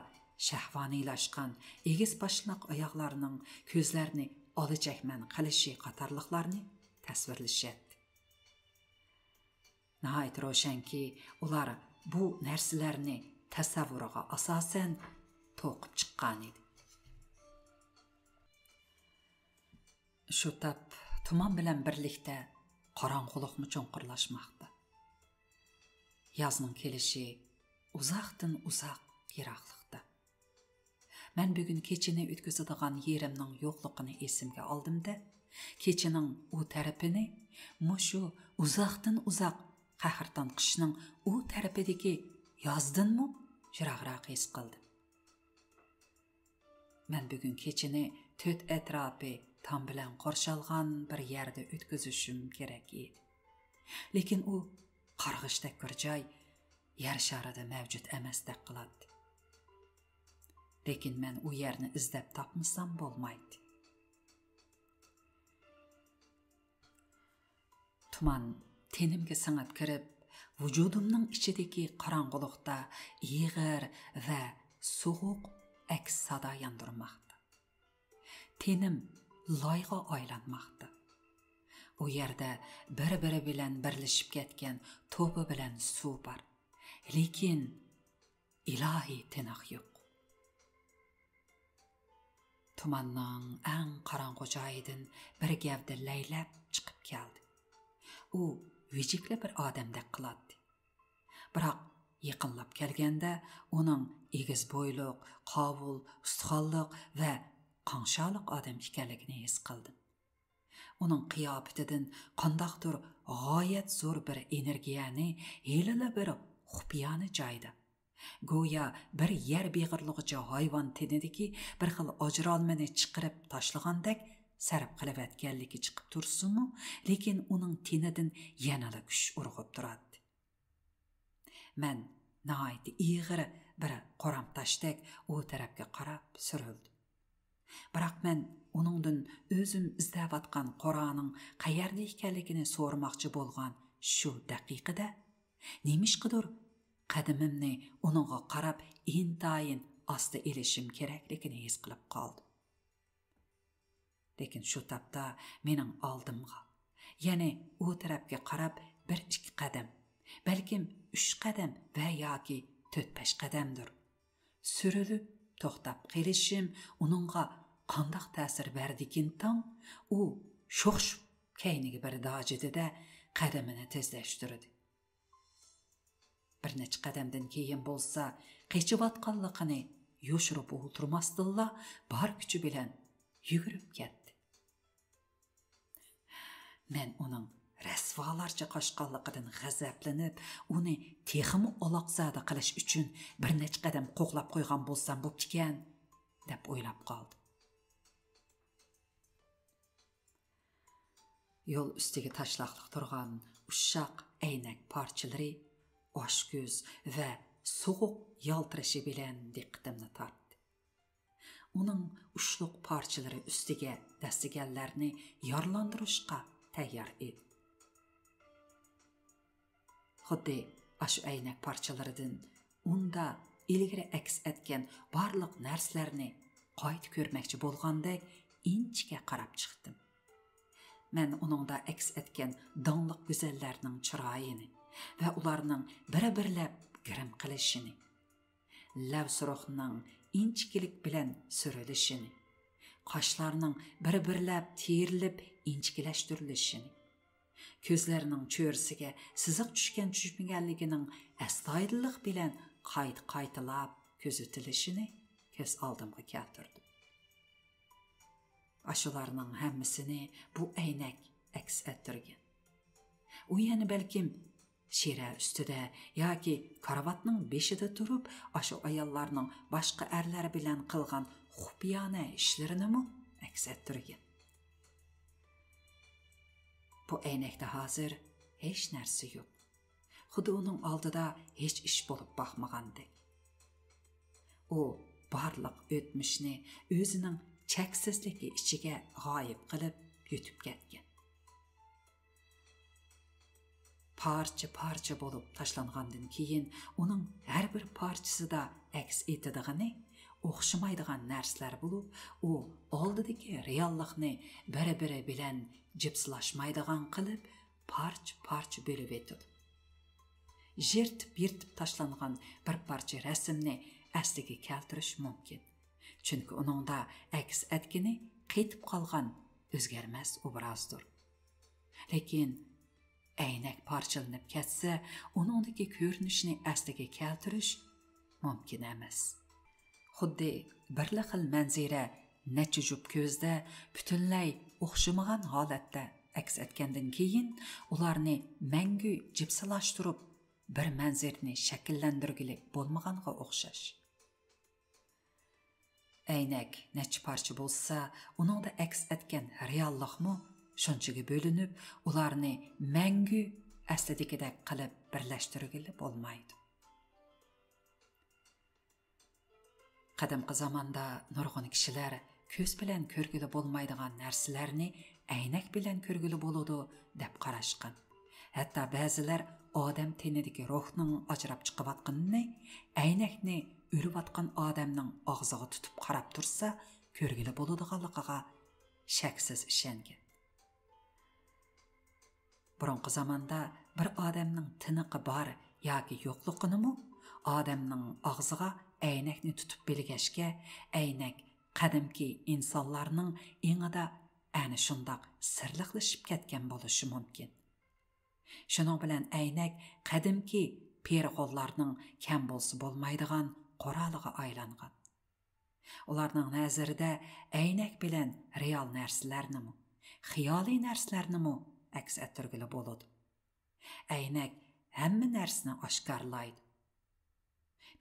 شەھۋانىيلاشقان ئېگىز باشلىق ئاياغلارنىڭ كۆزلەرنى ئالا چەكمەن قىلىشى قاتارلىقلارنى تەسۋىرلىشەتتى. ناھايىتى روشەنكى، ئۇلار بۇ نەرسىلەرنى تەسەۋۋۇرىغا ئاساسەن توقۇپ چىققانىدى. شۇ تاپ تۇمان بىلەن بىرلىكتە قاراڭغۇلۇقمۇ چوڭقۇرلاشماقتا. يازنىڭ كېلىشى ئۇزاقتىن ئۇزاق يىراقلىقتا. مەن بۈگۈن كېچىنى ئۆتكۈزىدىغان يېرىمنىڭ يوقلۇقىنى ئېسىمگە ئالدىم-دە، كېچىنىڭ ئۇ تەرىپىنى مۇشۇ ئۇزاقتىن ئۇزاق قەھرىتان قىشنىڭ ئۇ تەرىپىدىكى يازدىنمۇ يىراقراق ھېس قىلدىم. مەن بۈگۈن كېچىنى تۆت ئەتراپى تام بىلەن قورشالغان بىر يەردە ئۆتكۈزۈشۈم كېرەك ئىدى. لېكىن ئۇ قارغىشتەك بىر جاي يەر شارىدا مەۋجۇت ئەمەستەك قىلاتتى. لېكىن مەن ئۇ يەرنى ئىزدەپ تاپمىسام بولمايتتى. تۇمان تېنىمگە سىڭىپ كىرىپ، ۋۇجۇدۇمنىڭ ئىچىدىكى قاراڭغۇلۇقتا ئېغىر ۋە سوغۇق ئەكس سادا ياندۇرماقتا. تېنىم لايغا ئايلانماقتا. ئۇ يەردە بىر-بىرى بىلەن بىرلىشىپ كەتكەن توپا بىلەن سۇ بار. لېكىن ئىلاھىي تىنىق يوق. تۇماننىڭ ئەڭ قاراڭغۇ جايىدىن بىر گەۋدە لەيلەپ چىقىپ كەلدى. ئۇ ۋىجىكلا بىر ئادەمدەك قىلاتتى. بىراق يېقىنلاپ كەلگەندە ئۇنىڭ ئېگىز بويلۇق، قاۋۇل، ئۇستىخانلىق ۋە قاڭشارلىق ئادەم ئىكەنلىكىنى ھېس قىلدىم. ئۇنىڭ قىياپىتىدىن قانداقتۇر غايەت زور بىر ئېنېرگىيەنى ھېلىلا بىر خۇپىيانە جايدا، گويا بىر يەر بېغىرلىغۇچى ھايۋان تېنىدىكى بىر خىل ئاجرالمىنى چىقىرىپ تاشلىغاندەك سەرپ قىلىۋەتكەنلىكى چىقىپ تۇرسىمۇ، لېكىن ئۇنىڭ تېنىدىن يەنىلا كۈچ ئۇرغۇپ تۇراتتى. مەن ناھايىتى ئېغىر بىر قورام تاشتەك ئۇ تەرەپكە قاراپ سۈرۈلدۈم. بىراق مەن ئۇنىڭدىن ئۆزۈم ئىزدەۋاتقان قورانىڭ قەيەردە ئىكەنلىكىنى سورىماقچى بولغان شۇ دەقىقىدە، نېمىشقىدۇر قەدىمىمنى ئۇنىڭغا قاراپ ئىنتايىن ئاستا ئېلىشىم كېرەكلىكىنى ھېس قىلىپ قالدىم. لېكىن شۇ تاپتا مېنىڭ ئالدىمغا، يەنى ئۇ تەرەپكە قاراپ بىر ئىككى قەدەم، بەلكىم ئۈچ قەدەم ۋە ياكى تۆت-بەش قەدەمدۇر سۈرۈلۈپ توختاپ قېلىشىم ئۇنىڭغا قانداق تەسىر بەردىكىن تاڭ، ئۇ شوخشۇپ كەينىگە بىر داجىدى-دە، قەدىمىنى تېزلەشتۈردى. بىر نەچچە قەدەمدىن كېيىن بولسا، قېچىۋاتقانلىقىنى يوشۇرۇپ ئولتۇرماستىنلا، بار كۈچى بىلەن يۈگۈرۈپ كەتتى. مەن ئۇنىڭ رەسۋالارچە قاچقانلىقىدىن غەزەپلىنىپ، ئۇنى تېخىمۇ ئالاقزادە قىلىش ئۈچۈن بىر نەچچە قەدەم قوغلاپ قويغان بولسام بوپتىكەن، دەپ ئويلاپ قالدىم. يول ئۈستىگە تاشلاقلىق تۇرغان ئۇششاق ئەينەك پارچىلىرى ئاچكۆز ۋە سوغۇق يالتىرىشى بىلەن دىققىتىمنى تارتتى. ئۇنىڭ ئۇچلۇق پارچىلىرى ئۈستىگە دەسسىگەنلەرنى يارىلاندۇرۇشقا تەييار ئىدى. خۇددى ئاشۇ ئەينەك پارچىلىرىدىن ئۇندا ئىلگىرى ئەكس ئەتكەن بارلىق نەرسىلەرنى قايتا كۆرمەكچى بولغاندەك ئىنچىكە قاراپ چىقتىم. مەن ئۇنىڭدا ئەكس ئەتكەن داڭلىق گۈزەللەرنىڭ چىرايىنى ۋە ئۇلارنىڭ بىر-بىرلەپ گىرىم قىلىشىنى، لەۋ سۇرۇقنىڭ ئىنچىكىلىك بىلەن سۈرۈلۈشىنى، قاشلارنىڭ بىر-بىرلەپ تىرىلىپ ئىنچىكىلەشتۈرۈلۈشىنى، كۆزلىرىنىڭ چۆرىسىگە سىزىق چۈشكەن-چۈشمىگەنلىكىنىڭ ئەستايىدىللىق بىلەن قايتا-قايتىلاپ كۆزىتىلىشىنى كۆز ئالدىمغا كەلتۈردۈم. ئاشۇلارنىڭ ھەممىسىنى بۇ ئەينەك ئەكس ئەتتۈرگەن. ئۇ يەنە بەلكىم شىرە ئۈستىدە ياكى كارىۋاتنىڭ بېشىدا تۇرۇپ، ئاشۇ ئاياللارنىڭ باشقا ئەرلەر بىلەن قىلغان خۇپىيانە ئىشلىرىنىمۇ ئەكس ئەتتۈرگەن. بۇ ئەينەكتە ھازىر ھېچ نەرسە يوق. خۇددى ئۇنىڭ ئالدىدا ھېچ ئىش بولۇپ باقمىغاندەك. ئۇ بارلىق ئۆتمۈشنى ئۆزىنىڭ چەكسىزلىكى ئىچىگە غايىب قىلىپ يۈتۈپ كەتكەن. پارچە-پارچە بولۇپ تاشلانغاندىن كېيىن، ئۇنىڭ ھەر بىر پارچىسىدا ئەكس ئېتىدىغىنى ئوخشىمايدىغان نەرسىلەر بولۇپ، ئۇ ئالدىدىكى رېئاللىقنى بىر-بىرى بىلەن جىپسىلاشمايدىغان قىلىپ، پارچە-پارچە بۆلۈۋېتىدۇ. يىرتىپ-يىرتىپ تاشلانغان بىر پارچە رەسىمنى ئەسلىگە كەلتۈرۈش مۇمكىن. چۈنكى ئۇنىڭدا ئەكس ئەتكىنى قېتىپ قالغان ئۆزگەرمەس ئوبرازدۇر. لېكىن ئەينەك پارچىلىنىپ كەتسە، ئۇنىڭدىكى كۆرۈنۈشنى ئەسلىگە كەلتۈرۈش مۇمكىن ئەمەس. خۇددى بىرلا خىل مەنزىرە نەچچە جۈپ كۆزدە پۈتۈنلەي ئوخشىمىغان ھالەتتە ئەكس ئەتكەندىن كېيىن، ئۇلارنى مەڭگۈ جىپسىلاشتۇرۇپ، بىر مەنزىرىنى شەكىللەندۈرگىلى بولمىغانغا ئوخشاش. ئەينەك نەچچە پارچە بولسا، ئۇنىڭدا ئەكس ئەتكەن رېئاللىقمۇ شۇنچىگە بۆلۈنۈپ، ئۇلارنى مەڭگۈ ئەسلىدىكىدەك قىلىپ بىرلەشتۈرگىلى بولمايدۇ. قەدىمكى زاماندا نۇرغۇن كىشىلەر كۆز بىلەن كۆرگىلى بولمايدىغان نەرسىلەرنى ئەينەك بىلەن كۆرگىلى بولىدۇ، دەپ قاراشقان. ھەتتا بەزىلەر ئادەم تېنىدىكى روھنىڭ ئاجراپ چىقىۋاتقىنىنى، ئەينەكنى ئۆلۈۋاتقان ئادەمنىڭ ئاغزىغا تۇتۇپ قاراپ تۇرسا، كۆرگىلى بولىدىغانلىقىغا شەكسىز ئىشەنگەن. بۇرۇنقى زاماندا بىر ئادەمنىڭ تىنىقى بار ياكى يوقلۇقىنىمۇ ئادەمنىڭ ئاغزىغا ئەينەكنى تۇتۇپ بىلگەچكە، ئەينەك قەدىمكى ئىنسانلارنىڭ ئېڭىدا ئەنە شۇنداق سىرلىقلىشىپ كەتكەن بولۇشى مۇمكىن. شۇنىڭ بىلەن ئەينەك قەدىمكى پېرىخونلارنىڭ كەم بولسا بولمايدىغان قورالىغا ئايلانغان. ئۇلارنىڭ نەزىرىدە ئەينەك بىلەن رېئال نەرسىلەرنىمۇ، خىيالىي نەرسىلەرنىمۇ ئەكس ئەتتۈرگىلى بولىدۇ. ئەينەك ھەممە نەرسىنى ئاشكارىلايدۇ.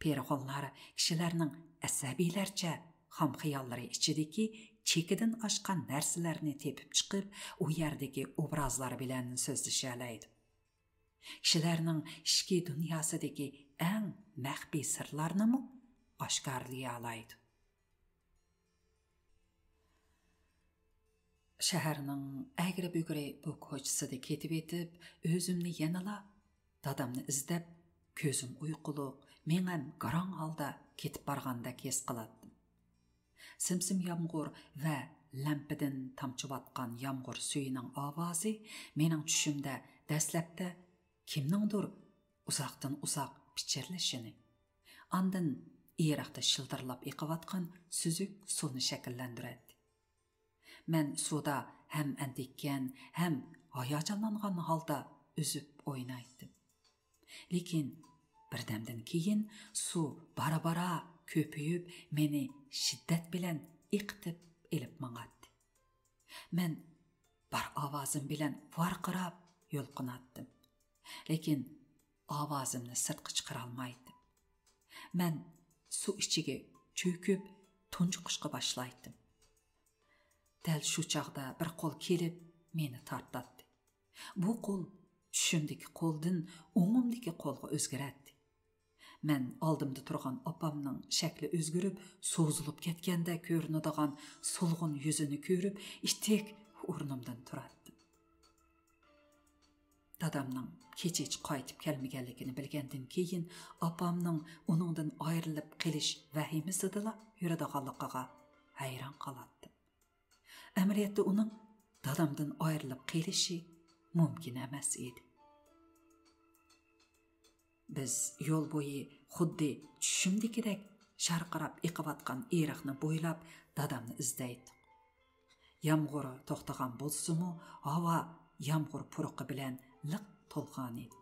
پېرىخونلار كىشىلەرنىڭ ئەسەبىيلەرچە خام خىياللىرى ئىچىدىكى چېكىدىن ئاشقان نەرسىلەرنى تېپىپ چىقىپ، ئۇ يەردىكى ئوبرازلار بىلەن سۆزلىشەلەيدۇ. كىشىلەرنىڭ ئىچكى دۇنياسىدىكى ئەڭ مەخپىي سىرلارنىمۇ ئاشكارىلىيالايدۇ. شەھەرنىڭ ئەگرى-بۈگرى بۇ كوچىسىدا كېتىۋېتىپ، ئۆزۈمنى يەنىلا دادامنى ئىزدەپ، كۆزۈم ئۇيقۇلۇق، مېڭەم گاراڭ ھالدا كېتىپ بارغاندەك ھېس قىلاتتىم. سىم-سىم يامغۇر ۋە لەمپىدىن تامچىۋاتقان يامغۇر سۈيىنىڭ ئاۋازى مېنىڭ چۈشۈمدە دەسلەپتە كىمنىڭدۇر ئۇزاقتىن ئۇزاق پىچىرلىشىنى، ئاندىن ئېرىقتا شىلدىرلاپ ئېقىۋاتقان سۈزۈك سۇنى شەكىللەندۈرەتتى. مەن سۇدا ھەم ئەندىككەن، ھەم ھاياجانلانغان ھالدا ئۈزۈپ ئوينايتتىم. لېكىن بىردەمدىن كېيىن سۇ بارا-بارا كۆپىيىپ، مېنى شىددەت بىلەن ئېقىتىپ ئېلىپ ماڭاتتى. مەن بار ئاۋازىم بىلەن ۋارقىراپ يۇلقۇناتتىم. لېكىن ئاۋازىمنى سىرتقا چىقىرالمايتتىم. مەن سۇ ئىچىگە چۆكۈپ، تۇنجۇقۇشقا باشلايتتىم. دەل شۇ چاغدا بىر قول كېلىپ، مېنى تارتاتتى. بۇ قول چۈشۈمدىكى قولدىن ئوڭۇمدىكى قولغا ئۆزگىرەتتى. مەن ئالدىمدا تۇرغان ئاپامنىڭ شەكلى ئۆزگىرىپ، سوزۇلۇپ كەتكەندەك كۆرۈنىدىغان سولغۇن يۈزىنى كۆرۈپ، ئىتتىك ئورنۇمدىن تۇراتتىم. دادامنىڭ كېچىچە قايتىپ كەلمىگەنلىكىنى بىلگەندىن كېيىن، ئاپامنىڭ ئۇنىڭدىن ئايرىلىپ قېلىش ۋەھىمىسىدىلا يۈرىدىغانلىقىغا ھەيران قالاتتىم. ئەمەلىيەتتە ئۇنىڭ دادامدىن ئايرىلىپ قېلىشى مۇمكىن ئەمەس ئىدى. بىز يول بويى خۇددى چۈشۈمدىكىدەك شارقىراپ ئېقىۋاتقان ئېرىقنى بويلاپ دادامنى ئىزدەيتتۇق. يامغۇر توختىغان بولسىمۇ، ھاۋا يامغۇر پۇرىقى بىلەن لىق تولغانىدى.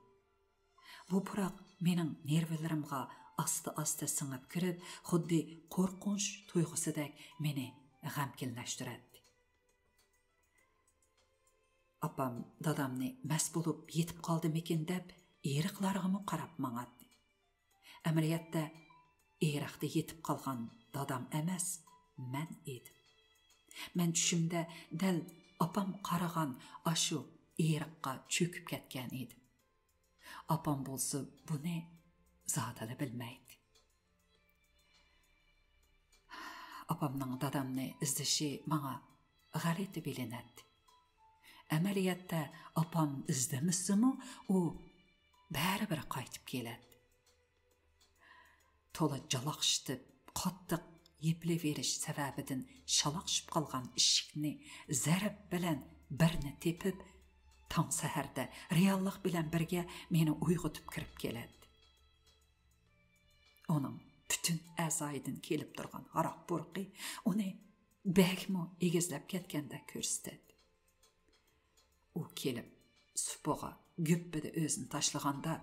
بۇ پۇراق مېنىڭ نېرۋىلىرىمغا ئاستا-ئاستا سىڭىپ كىرىپ، خۇددى قورقۇنچ تۇيغۇسىدەك مېنى غەمكىنلەشتۈرەتتى. ئاپام دادامنى مەست بولۇپ يېتىپ قالدىمىكىن دەپ، ئېرىقلارغىمۇ قاراپ ماڭاتتى. ئەمەلىيەتتە، ئېرىقتا يېتىپ قالغان دادام ئەمەس، مەن ئىدىم. مەن چۈشۈمدە دەل ئاپام قارىغان ئاشۇ ئېرىققا چۆكۈپ كەتكەن ئىدىم. ئاپام بولسا بۇنى زادىلا بىلمەيتتى. ئاپامنىڭ دادامنى ئىزدىشى ماڭا غەلىتە بىلىنەتتى. ئەمەلىيەتتە ئاپام ئىزدىمىسىمۇ، ئۇ بەرىبىر قايتىپ كېلەتتى. تولا جالاقشىتىپ، قاتتىق يېپىلىۋېرىش سەۋەبىدىن شالاقشىپ قالغان ئىشىكنى زەرب بىلەن بىرنى تېپىپ، تاڭ سەھەردە رېئاللىق بىلەن بىرگە مېنى ئويغىتىپ كىرىپ كېلەتتى. ئۇنىڭ پۈت پۈتۈن ئەزايىدىن كېلىپ تۇرغان ھاراق پۇرىقى ئۇنى بەكمۇ ئېگىزلەپ كەتكەندەك كۆرسىتەتتى. ئۇ كېلىپ، سۇپىغا گۈپپىدە ئۆزىنى تاشلىغاندا،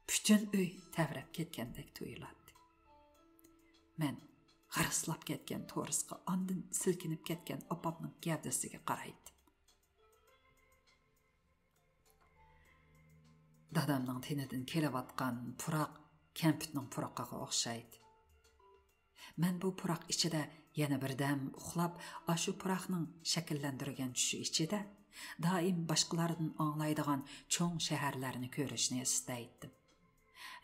پۈتۈن ئۆي تەۋرەپ كەتكەندەك تۇيۇلاتتى. مەن غىرىسلاپ كەتكەن تورۇسقا، ئاندىن سىلكىنىپ كەتكەن ئاپامنىڭ گەۋدىسىگە قارايتتىم. دادامنىڭ تېنىدىن كېلىۋاتقان پۇراق كەمپۈتنىڭ پۇرىقىغا ئوخشايتتى. مەن بۇ پۇراق ئىچىدە يەنە بىردەم ئۇخلاپ، ئاشۇ پۇراقنىڭ شەكىللەندۈرگەن چۈشى ئىچىدە دائىم باشقىلاردىن ئاڭلايدىغان چوڭ شەھەرلەرنى كۆرۈشنى ئىستەيتتىم.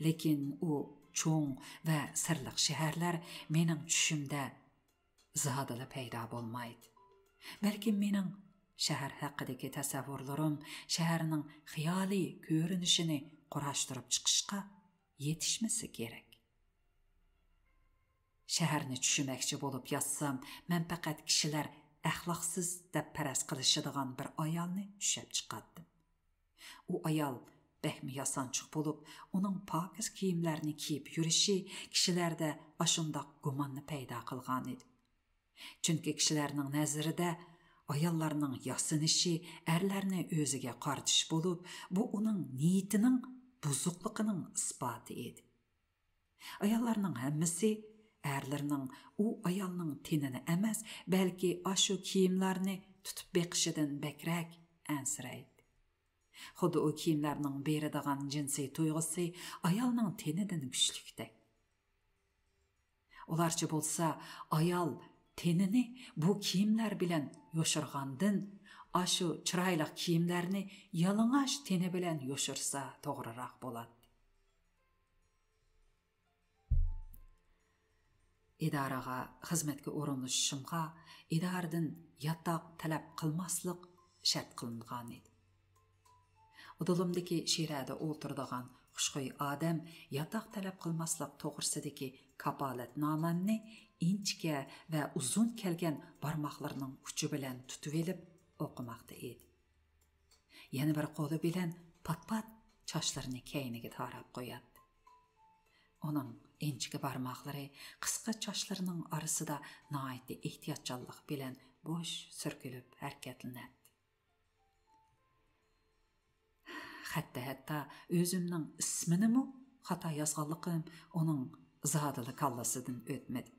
لېكىن ئۇ چوڭ ۋە سىرلىق شەھەرلەر مېنىڭ چۈشۈمدە زادىلا پەيدا بولمايدۇ. بەلكىم مېنىڭ شەھەر ھەققىدىكى تەسەۋۋۇرلىرىم شەھەرنىڭ خىيالىي كۆرۈنۈشىنى قۇراشتۇرۇپ چىقىشقا يېتىشمىسە كېرەك. شەھەرنى چۈشىمەكچى بولۇپ ياتسام، مەن پەقەت كىشىلەر ئەخلاقسىز دەپ پەرەز قىلىشىدىغان بىر ئايالنى چۈشەپ چىقاتتىم. ئۇ ئايال بەكمۇ ياسانچۇق بولۇپ، ئۇنىڭ پاكىز كىيىملەرنى كىيىپ يۈرۈشى كىشىلەردە ئاشۇنداق گۇماننى پەيدا قىلغانىدى. چۈنكى كىشىلەرنىڭ نەزىرىدە ئاياللارنىڭ ياسىنىشى ئەرلەرنى ئۆزىگە قارىتىش بولۇپ، بۇ ئۇنىڭ نىيىتىنىڭ بۇزۇقلۇقىنىڭ ئىسپاتى ئىدى. ئاياللارنىڭ ھەممىسى ئەرلىرىنىڭ ئۇ ئايالنىڭ تېنىنى ئەمەس، بەلكى ئاشۇ كىيىملارنى تۇتۇپ بېقىشىدىن بەكرەك ئەنسىرەيدۇ. خۇددى ئۇ كىيىملەرنىڭ بېرىدىغان جىنسىي تۇيغۇسى ئايالنىڭ تېنىدىن كۈچلۈكتەك. ئۇلارچە بولسا، ئايال تېنىنى بۇ كىيىملەر بىلەن يوشۇرغاندىن، ئاشۇ چىرايلىق كىيىملەرنى يالىڭاچ تېنى بىلەن يوشۇرسا توغرىراق بولاتتى. ئىدارىغا خىزمەتكە ئورۇنلىشىشىمغا ئىدارىدىن ياتاق تەلەپ قىلماسلىق شەرت قىلىنغانىدى. ئۇدۇلۇمدىكى شىرەدە ئولتۇرىدىغان خۇشخۇي ئادەم ياتاق تەلەپ قىلماسلىق توغرىسىدىكى كاپالەتنامەمنى ئىنچىكە ۋە ئۇزۇن كەلگەن بارماقلىرىنىڭ ئۇچى بىلەن تۇتۇۋېلىپ ئوقۇماقتا ئىدى. يەنە بىر قولى بىلەن پات-پات چاچلىرىنى كەينىگە تاراپ قوياتتى. ئۇنىڭ ئىنچىكە بارماقلىرى قىسقا چاچلىرىنىڭ ئارىسىدا ناھايىتى ئېھتىياتچانلىق بىلەن بوش سۈركىلىپ ھەرىكەتلىنەتتى. خەتتە ھەتتا ئۆزۈمنىڭ ئىسمىنىمۇ خاتا يازغانلىقىم ئۇنىڭ زادىلا كاللىسىدىن ئۆتمىدى.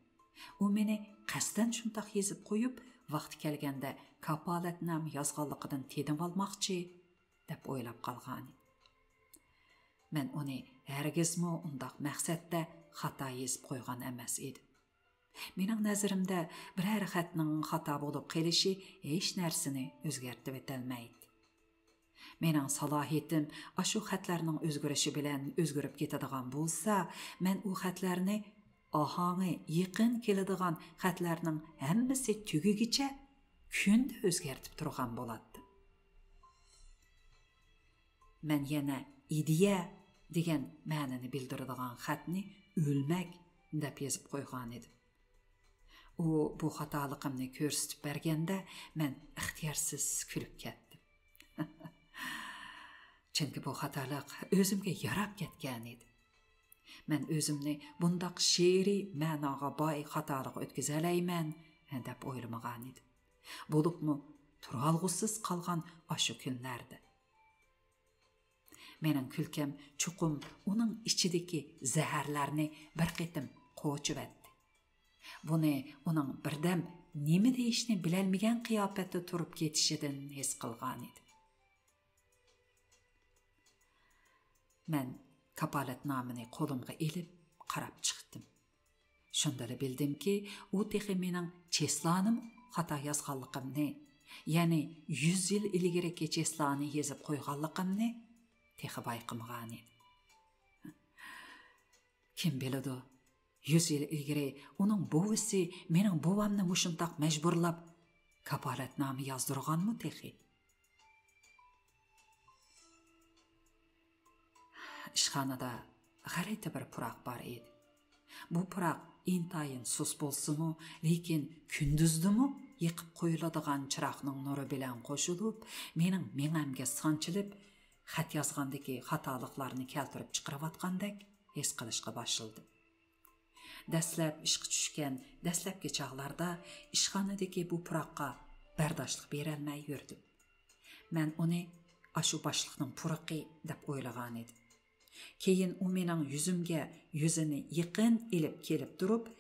ئۇ مېنى قەستەن شۇنداق يېزىپ قويۇپ، ۋاقتى كەلگەندە كاپالەتنامە يازغانلىقىدىن تېنىۋالماقچى، دەپ ئويلاپ قالغانىدى. مەن ئۇنى ھەرگىزمۇ ئۇنداق مەقسەتتە خاتا يېزىپ قويغان ئەمەس ئىدىم. مېنىڭ نەزىرىمدە، بىرەر خەتنىڭ خاتا بولۇپ قېلىشى ھېچ نەرسىنى ئۆزگەرتىۋېتەلمەيتتى. مېنىڭ سالاھىيىتىم ئاشۇ خەتلەرنىڭ ئۆزگىرىشى بىلەن ئۆزگىرىپ كېتىدىغان بولسا، مەن ئۇ خەتلەرنى ئاھاڭى يېقىن كېلىدىغان خەتلەرنىڭ ھەممىسى تۈگىگىچە كۈندە ئۆزگەرتىپ تۇرغان بولاتتىم. مەن يەنە ئىدىيە دېگەن مەنىنى بىلدۈرىدىغان خەتنى ئۆلمەك دەپ يېزىپ قويغانىدىم. ئۇ بۇ خاتالىقىمنى كۆرسىتىپ بەرگەندە، مەن ئىختىيارسىز كۈلۈپ كەتتىم. چۈنكى بۇ خاتالىق ئۆزۈمگە ياراپ كەتكەنىدى. مەن ئۆزۈمنى بۇنداق شېئىرىي مەناغا باي خاتالىق ئۆتكۈزەلەيمەن، دەپ ئويلىمىغانىدىم. بولۇپمۇ تۇرالغۇسىز قالغان ئاشۇ كۈنلەردە. مېنىڭ كۈلكەم چوقۇم ئۇنىڭ ئىچىدىكى زەھەرلەرنى بىر قېتىم قوچۇۋەتتى. بۇنى ئۇنىڭ بىردەم نېمە دېيىشنى بىلەلمىگەن قىياپەتتە تۇرۇپ كېتىشىدىن ھېس قىلغانىدىم. مەن كاپالەتنامىنى قولۇمغا ئېلىپ قاراپ چىقتىم. شۇندىلا بىلدىمكى، ئۇ تېخى مېنىڭ چېسلانىمۇ خاتا يازغانلىقىمنى، يەنى يۈز يىل ئىلگىرىكى چېسلانى يېزىپ قويغانلىقىمنى تېخى بايقىمىغانىدى. كىم بىلىدۇ، يۈز يىل ئىلگىرى ئۇنىڭ بوۋىسى مېنىڭ بوۋامنى مۇشۇنداق مەجبۇرلاپ كاپالەتنامە يازدۇرغانمۇ تېخى؟ ئىشخانىدا غەلىتە بىر پۇراق بار ئىدى. بۇ پۇراق ئىنتايىن سۇس بولسىمۇ، لېكىن كۈندۈزدىمۇ يېقىپ قويۇلىدىغان چىراغنىڭ نۇرى بىلەن قوشۇلۇپ، مېنىڭ مېڭەمگە سانچىلىپ، خەت يازغاندىكى خاتالىقلارنى كەلتۈرۈپ چىقىرىۋاتقاندەك ھېس قىلىشقا باشلىدىم. دەسلەپ ئىشقا چۈشكەن دەسلەپكى چاغلاردا ئىشخانىدىكى بۇ پۇراققا بەرداشلىق بېرەلمەي يۈردۈم. مەن ئۇنى ئاشۇ باشلىقنىڭ پۇرىقى دەپ ئويلىغانىدىم. كېيىن ئۇ مېنىڭ يۈزۈمگە يۈزىنى يېقىن ئېلىپ كېلىپ تۇرۇپ،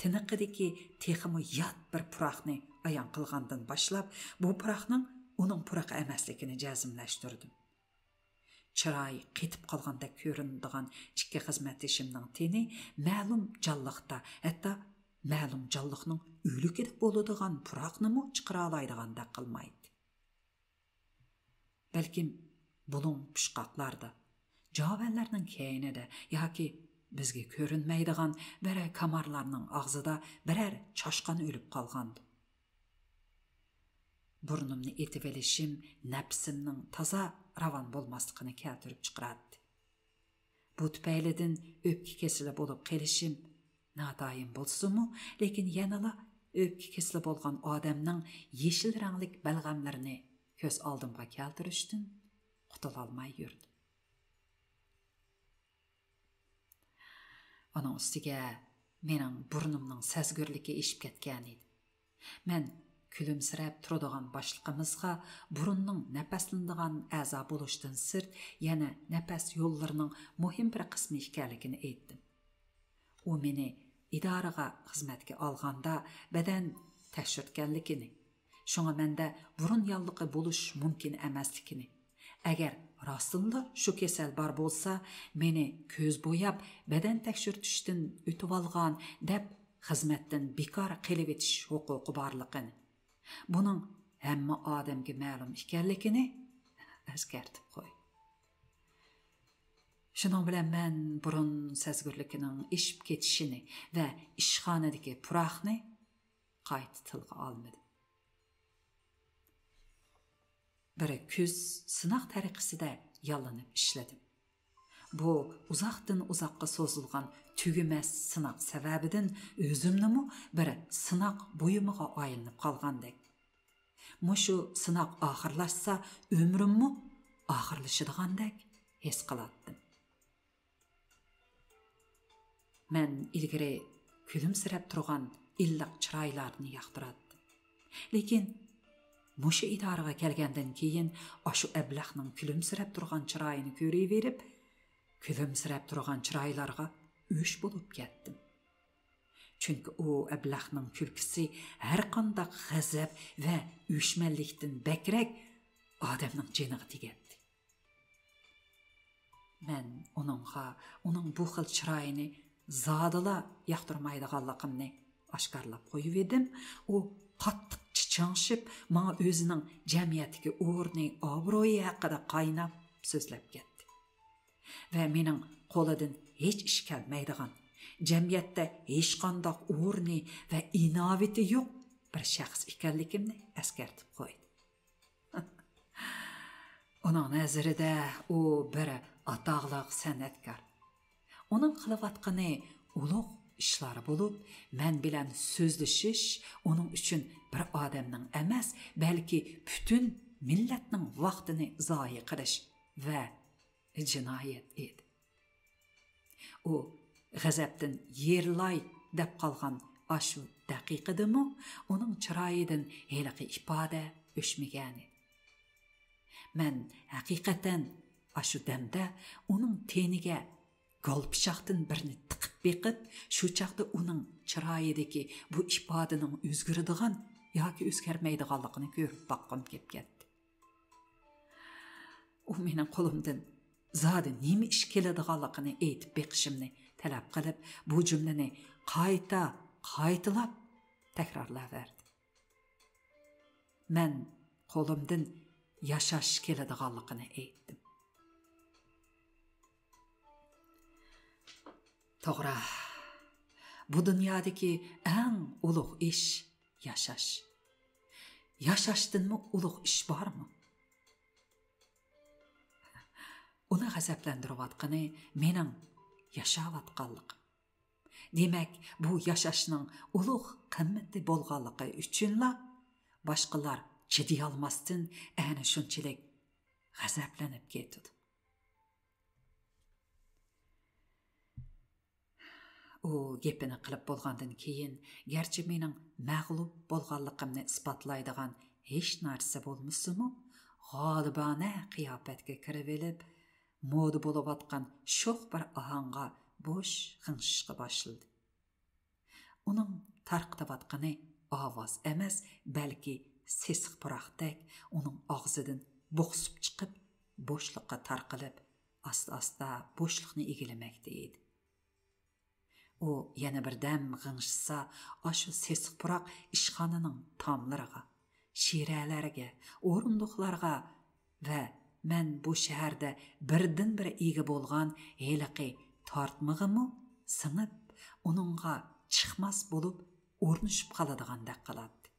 تىنىقىدىكى تېخىمۇ يات بىر پۇراقنى ئايان قىلغاندىن باشلاپ، بۇ پۇراقنىڭ ئۇنىڭ پۇرىقى ئەمەسلىكىنى جەزملەشتۈردۈم. چىرايى قېتىپ قالغاندەك كۆرۈنىدىغان ئىككى خىزمەتدىشىمنىڭ تېنى مەلۇم جانلىقتا، ھەتتا مەلۇم جانلىقنىڭ ئۆلۈكىدە بولىدىغان پۇراقنىمۇ چىقىرالايدىغاندەك قىلمايتتى. بەلكىم بۇلۇڭ پۇچقاقلاردا، جاۋەنلەرنىڭ كەينىدە ياكى بىزگە كۆرۈنمەيدىغان بىرەر كامارلارنىڭ ئاغزىدا بىرەر چاشقان ئۆلۈپ قالغاندۇ. بۇرنۇمنى ئېتىۋېلىشىم نەپسىمنىڭ تازا راۋان بولماسلىقىنى كەلتۈرۈپ چىقىراتتى. بۇ تۈپەيلىدىن ئۆپكە كېسىلى بولۇپ قېلىشىم ناتايىن بولسىمۇ، لېكىن يەنىلا ئۆپكە كېسىلى بولغان ئادەمنىڭ يېشىل رەڭلىك بەلغەملىرىنى كۆز ئالدىمغا كەلتۈرۈشتىن قۇتۇلالماي يۈردۈم. ئۇنىڭ ئۈستىگە مېنىڭ بۇرنۇمنىڭ سەزگۈرلۈكى ئېشىپ كەتكەنىدى. مەن كۈلۈمسىرەپ تۇرىدىغان باشلىقىمىزغا بۇرۇننىڭ نەپەسلىنىدىغان ئەزا بولۇشتىن سىرت يەنە نەپەس يوللىرىنىڭ مۇھىم بىر قىسمى ئىكەنلىكىنى ئېيتتىم. ئۇ مېنى ئىدارىغا خىزمەتكە ئالغاندا بەدەن تەكشۈرتكەنلىكىنى، شۇڭا مەندە بۇرۇن ياللۇغى بولۇش مۇمكىن ئەمەسلىكىنى، ئەگەر راستتىنلا شۇ كېسەل بار بولسا، مېنى كۆز بوياپ، بەدەن تەكشۈرتۈشتىن ئۆتۈۋالغان دەپ خىزمەتتىن بىكار قېلىۋېتىش ھوقۇقى بارلىقىنى، بۇنىڭ ھەممە ئادەمگە مەلۇم ئىكەنلىكىنى ئەسكەرتىپ قوي. شۇنىڭ بىلەن مەن بۇرۇن سەزگۈرلۈكىنىڭ ئېشىپ كېتىشىنى ۋە ئىشخانىدىكى پۇراقنى قايتا تىلغا ئالمىدىم. بىر كۈز سىناق تەرىقىسىدە ياللىنىپ ئىشلىدىم. بۇ ئۇزاقتىن ئۇزاققا سوزۇلغان تۈگىمەس سىناق سەۋەبىدىن ئۆزۈمنىمۇ بىر سىناق بۇيۇمىغا ئايلىنىپ قالغاندەك، مۇشۇ سىناق ئاخىرلاشسا ئۆمرۈممۇ ئاخىرلىشىدىغاندەك ھېس قىلاتتىم. مەن ئىلگىرى كۈلۈمسىرەپ تۇرغان ئىللىق چىرايلارنى ياقتۇراتتىم. لېكىن مۇشۇ ئىدارىگە كەلگەندىن كېيىن ئاشۇ ئەبلەخنىڭ كۈلۈمسىرەپ تۇرغان چىرايىنى كۆرۈۋېرىپ، كۈلۈمسىرەپ تۇرغان چىرايلارغا ئۆچ بولۇپ كەتتىم. چۈنكى ئۇ ئەبلەخنىڭ كۈلكىسى ھەرقانداق غەزەپ ۋە ئۆچمەنلىكتىن بەكرەك ئادەمنىڭ جېنىغا تېگەتتى. مەن ئۇنىڭغا ئۇنىڭ بۇ خىل چىرايىنى زادىلا ياقتۇرمايدىغانلىقىمنى ئاشكارىلاپ قويۇۋىدىم. ئۇ قاتتىق چىچاڭشىپ، ماڭا ئۆزىنىڭ جەمئىيەتتىكى ئورنى، ئابرۇيى ھەققىدە قايناپ سۆزلەپ كەتتى ۋە مېنىڭ قولىدىن ھېچ ئىش كەلمەيدىغان، جەمئىيەتتە ھېچقانداق ئورنى ۋە ئىناۋىتى يوق بىر شەخس ئىكەنلىكىمنى ئەسكەرتىپ قويدى. ئۇنىڭ نەزىرىدە ئۇ بىر ئاتاقلىق سەنئەتكار. ئۇنىڭ قىلىۋاتقىنى ئۇلۇغ ئىشلار بولۇپ، مەن بىلەن سۆزلىشىش ئۇنىڭ ئۈچۈن بىر ئادەمنىڭ ئەمەس، بەلكى پۈتۈن مىللەتنىڭ ۋاقتىنى زايە قىلىش ۋە جىنايەت ئىدى. ئۇ غەزەپتىن يېرىلاي دەپ قالغان ئاشۇ دەقىقىدىمۇ ئۇنىڭ چىرايىدىن ھېلىقى ئىپادە ئۆچمىگەنىدى. مەن ھەقىقەتەن ئاشۇ دەمدە ئۇنىڭ تېنىگە گالپىچاقتىن بىرنى تىقىپ بېقىپ، شۇ چاغدا ئۇنىڭ چىرايىدىكى بۇ ئىپادىنىڭ ئۆزگىرىدىغان ياكى ئۆزگەرمەيدىغانلىقىنى كۆرۈپ باققۇم كېلىپ كەتتى. ئۇ مېنىڭ قولۇمدىن زادى نېمە ئىش كېلىدىغانلىقىنى ئېيتىپ بېقىشىمنى تەلەپ قىلىپ، بۇ جۈملىنى قايتا، قايتىلاپ تەكرارلاۋەردى. مەن قولۇمدىن ياشاش كېلىدىغانلىقىنى ئېيتتىم. توغرا، بۇ دۇنيادىكى ئەڭ ئۇلۇغ ئىش ياشاش. ياشاشتىنمۇ ئۇلۇغ ئىش بارمۇ؟ ئۇنى غەزەپلەندۈرۈۋاتقىنى مېنىڭ ياشاۋاتقانلىقىم. دېمەك، بۇ ياشاشنىڭ ئۇلۇغ قىممىتى بولغانلىقى ئۈچۈنلا باشقىلار چىدىيالماستىن ئەنە شۇنچىلىك غەزەپلىنىپ كېتىدۇ. ئۇ گېپىنى قىلىپ بولغاندىن كېيىن، گەرچە مېنىڭ مەغلۇپ بولغانلىقىمنى ئىسپاتلايدىغان ھېچ نەرسە بولمىسىمۇ، غالىبانە قىياپەتكە كىرىۋېلىپ، مودا بولۇۋاتقان شوخ بىر ئاھاڭغا بوش غىڭشىشقا باشلىدى. ئۇنىڭ تارقىتىۋاتقىنى ئاۋاز ئەمەس، بەلكى سېسىق پۇراقتەك ئۇنىڭ ئاغزىدىن بوخسۇپ چىقىپ، بوشلۇققا تارقىلىپ، ئاستا-ئاستا بوشلۇقنى ئىگىلىمەكتە ئىدى. ئۇ يەنە بىردەم غىڭشىسا، ئاشۇ سېسىق پۇراق ئىشخانىنىڭ تاملىرىغا، شىرەلەرگە، ئورۇندۇقلارغا ۋە مەن بۇ شەھەردە بىردىنبىر ئىگە بولغان ھېلىقى تارتمىغىمۇ سىڭىپ، ئۇنىڭغا چىقماس بولۇپ ئورنىشىپ قالىدىغاندەك قىلاتتى.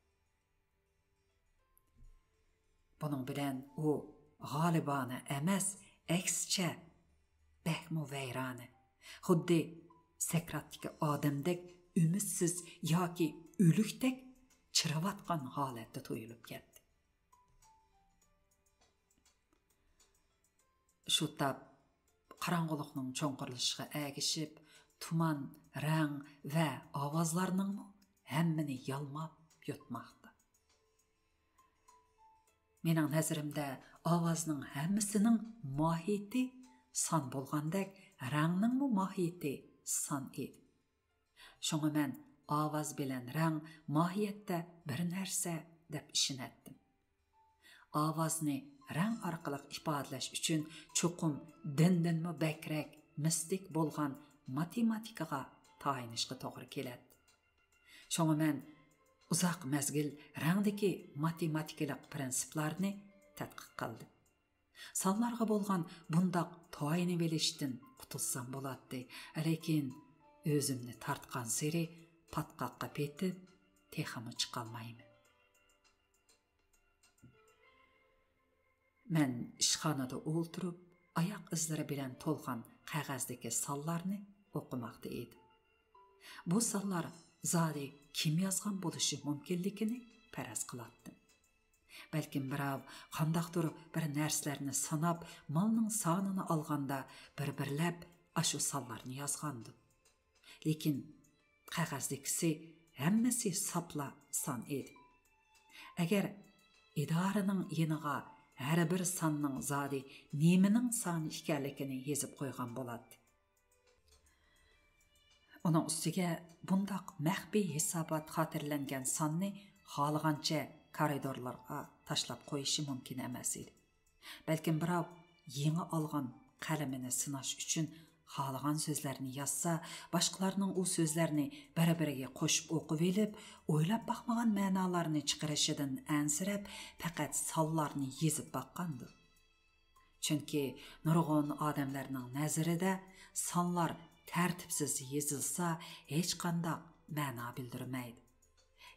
بۇنىڭ بىلەن ئۇ غالىبانە ئەمەس، ئەكسىچە، بەكمۇ ۋەيرانە، خۇددى سەكراتتىكى ئادەمدەك ئۈمىدسىز ياكى ئۆلۈكتەك چىرىۋاتقان ھالەتتە تۇيۇلۇپ كەتتى. شۇ تاپ قاراڭغۇلۇقنىڭ چوڭقۇرلىشىشىغا ئەگىشىپ، تۇمان، رەڭ ۋە ئاۋازلارنىڭمۇ ھەممىنى يالماپ يۇتماقتا. مېنىڭ نەزىرىمدە ئاۋازنىڭ ھەممىسىنىڭ ماھىيىتى سان بولغاندەك، رەڭنىڭمۇ ماھىيىتى سان ئىدى. شۇڭا مەن ئاۋاز بىلەن رەڭ ماھىيەتتە بىر نەرسە دەپ ئىشىنەتتىم. ئاۋازنى رەڭ ئارقىلىق ئىپادىلەش ئۈچۈن چوقۇم دىندىنمۇ بەكرەك مىستىك بولغان ماتېماتىكىغا تايىنىشقا توغرا كېلەتتى. شۇڭا مەن ئۇزاق مەزگىل رەڭدىكى ماتېماتىكىلىق پىرىنسىپلارنى تەتقىق قىلدىم. سانلارغا بولغان بۇنداق تايىنىۋېلىشتىن قۇتۇلسام بولاتتى، لېكىن ئۆزۈمنى تارتقانسېرى پاتقاققا پېتىپ، تېخىمۇ چىقالمايمەن. مەن ئىشخانىدا ئولتۇرۇپ، ئاياق ئىزلىرى بىلەن تولغان قەغەزدىكى سانلارنى ئوقۇماقتا ئىدىم. بۇ سانلار زادى كىم يازغان بولۇشى مۇمكىنلىكىنى پەرەز قىلاتتىم. بەلكىم بىراۋ قانداقتۇر بىر نەرسىلەرنى ساناپ، مالنىڭ سانىنى ئالغاندا بىر-بىرلەپ ئاشۇ سانلارنى يازغاندۇ. لېكىن قەغەزدىكىسى ھەممىسى ساپلا سان ئىدى. ئەگەر ئىدارىنىڭ يېنىغا ھەر بىر ساننىڭ زادى نېمىنىڭ سانى ئىكەنلىكىنى يېزىپ قويغان بولاتتى. ئۇنىڭ ئۈستىگە بۇنداق مەخپىي ھېسابات خاتىرىلەنگەن ساننى خالىغانچە كارىدورلارغا تاشلاپ قويۇشى مۇمكىن ئەمەس ئىدى. بەلكىم بىراۋ يېڭى ئالغان قەلىمىنى سىناش ئۈچۈن خالىغان سۆزلەرنى يازسا، باشقىلارنىڭ ئۇ سۆزلەرنى بىر-بىرىگە قوشۇپ ئوقۇۋېلىپ، ئويلاپ باقمىغان مەنالارنى چىقىرىشىدىن ئەنسىرەپ، پەقەت سانلارنى يېزىپ باققاندۇ. چۈنكى نۇرغۇن ئادەملەرنىڭ نەزىرىدە سانلار تەرتىپسىز يېزىلسا، ھېچقانداق مەنا بىلدۈرمەيدۇ.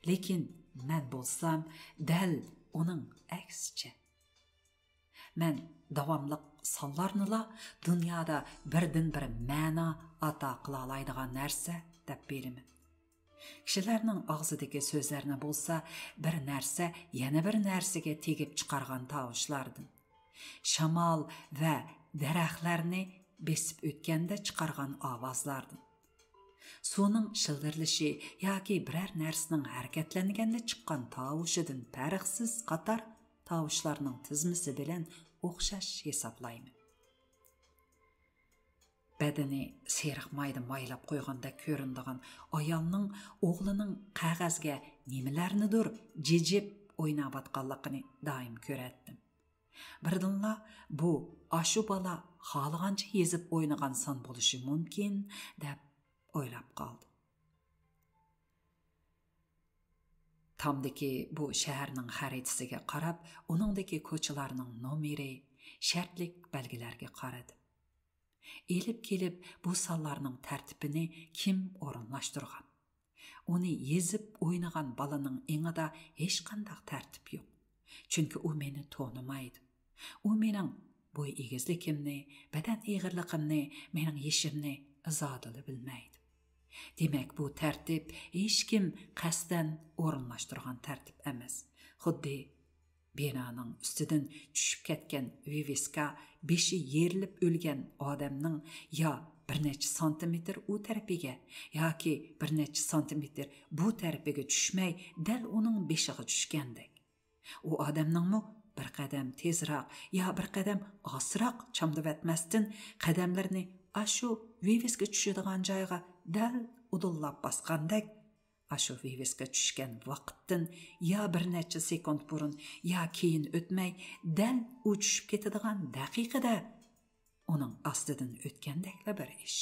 لېكىن مەن بولسام دەل ئۇنىڭ ئەكسىچە. مەن داۋاملىق سانلارنىلا دۇنيادا بىردىنبىر مەنا ئاتا قىلالايدىغان نەرسە دەپ بىلىمەن. كىشىلەرنىڭ ئاغزىدىكى سۆزلەرنى بولسا بىر نەرسە يەنە بىر نەرسىگە تېگىپ چىقارغان تاۋۇشلاردىن، شامال ۋە دەرەخلەرنى بېسىپ ئۆتكەندە چىقارغان ئاۋازلاردىن، سۇنىڭ شىلدىرلىشى ياكى بىرەر نەرسىنىڭ ھەرىكەتلەنگەندە چىققان تاۋۇشىدىن پەرقسىز قاتار تاۋۇشلارنىڭ تىزمىسى بىلەن ئوخشاش ھېسابلايمەن. بەدىنى سېرىق مايدا مايلاپ قويغاندەك كۆرۈنىدىغان ئايالنىڭ ئوغلىنىڭ قەغەزگە نېمىلەرنىدۇر جىجىپ ئويناۋاتقانلىقىنى دائىم كۆرەتتىم. بىردىنلا بۇ ئاشۇ بالا خالىغانچە يېزىپ ئوينىغان سان بولۇشى مۇمكىن، دەپ ئويلاپ قالدىم. تامدىكى بۇ شەھەرنىڭ خەرىتىسىگە قاراپ، ئۇنىڭدىكى كوچىلارنىڭ نومېرى، شەرتلىك بەلگىلەرگە قارىدىم. ئېلىپ كېلىپ بۇ سانلارنىڭ تەرتىپىنى كىم ئورۇنلاشتۇرغان؟ ئۇنى يېزىپ ئوينىغان بالىنىڭ ئېڭىدا ھېچقانداق تەرتىپ يوق. چۈنكى ئۇ مېنى تونۇمايدۇ. ئۇ مېنىڭ بوي ئېگىزلىكىمنى، بەدەن ئېغىرلىقىمنى، مېنىڭ يېشىمنى زادىلا بىلمەيدۇ. دېمەك، بۇ تەرتىپ ھېچكىم قەستەن ئورۇنلاشتۇرغان تەرتىپ ئەمەس. خۇددى بىنانىڭ ئۈستىدىن چۈشۈپ كەتكەن ۋىۋىسكا بېشى يېرىلىپ ئۆلگەن ئادەمنىڭ يا بىر نەچچە سانتىمېتىر ئۇ تەرىپىگە ياكى بىر نەچچە سانتىمېتىر بۇ تەرىپىگە چۈشمەي، دەل ئۇنىڭ بېشىغا چۈشكەندەك. ئۇ ئادەمنىڭمۇ بىر قەدەم تېزراق يا بىر قەدەم ئاسراق چامدىۋەتمەستىن، قەدەملىرىنى ئاشۇ ۋىۋىسكا چۈشىدىغان جايغا دەل ئۇدۇللاپ باسقاندەك، ئاشۇ ۋىۋىسكا چۈشكەن ۋاقىتتىن يا بىر نەچچە سېكۇنت بۇرۇن يا كېيىن ئۆتمەي، دەل ئۇ چۈشۈپ كېتىدىغان دەقىقىدە ئۇنىڭ ئاستىدىن ئۆتكەندەكلا بىر ئىش.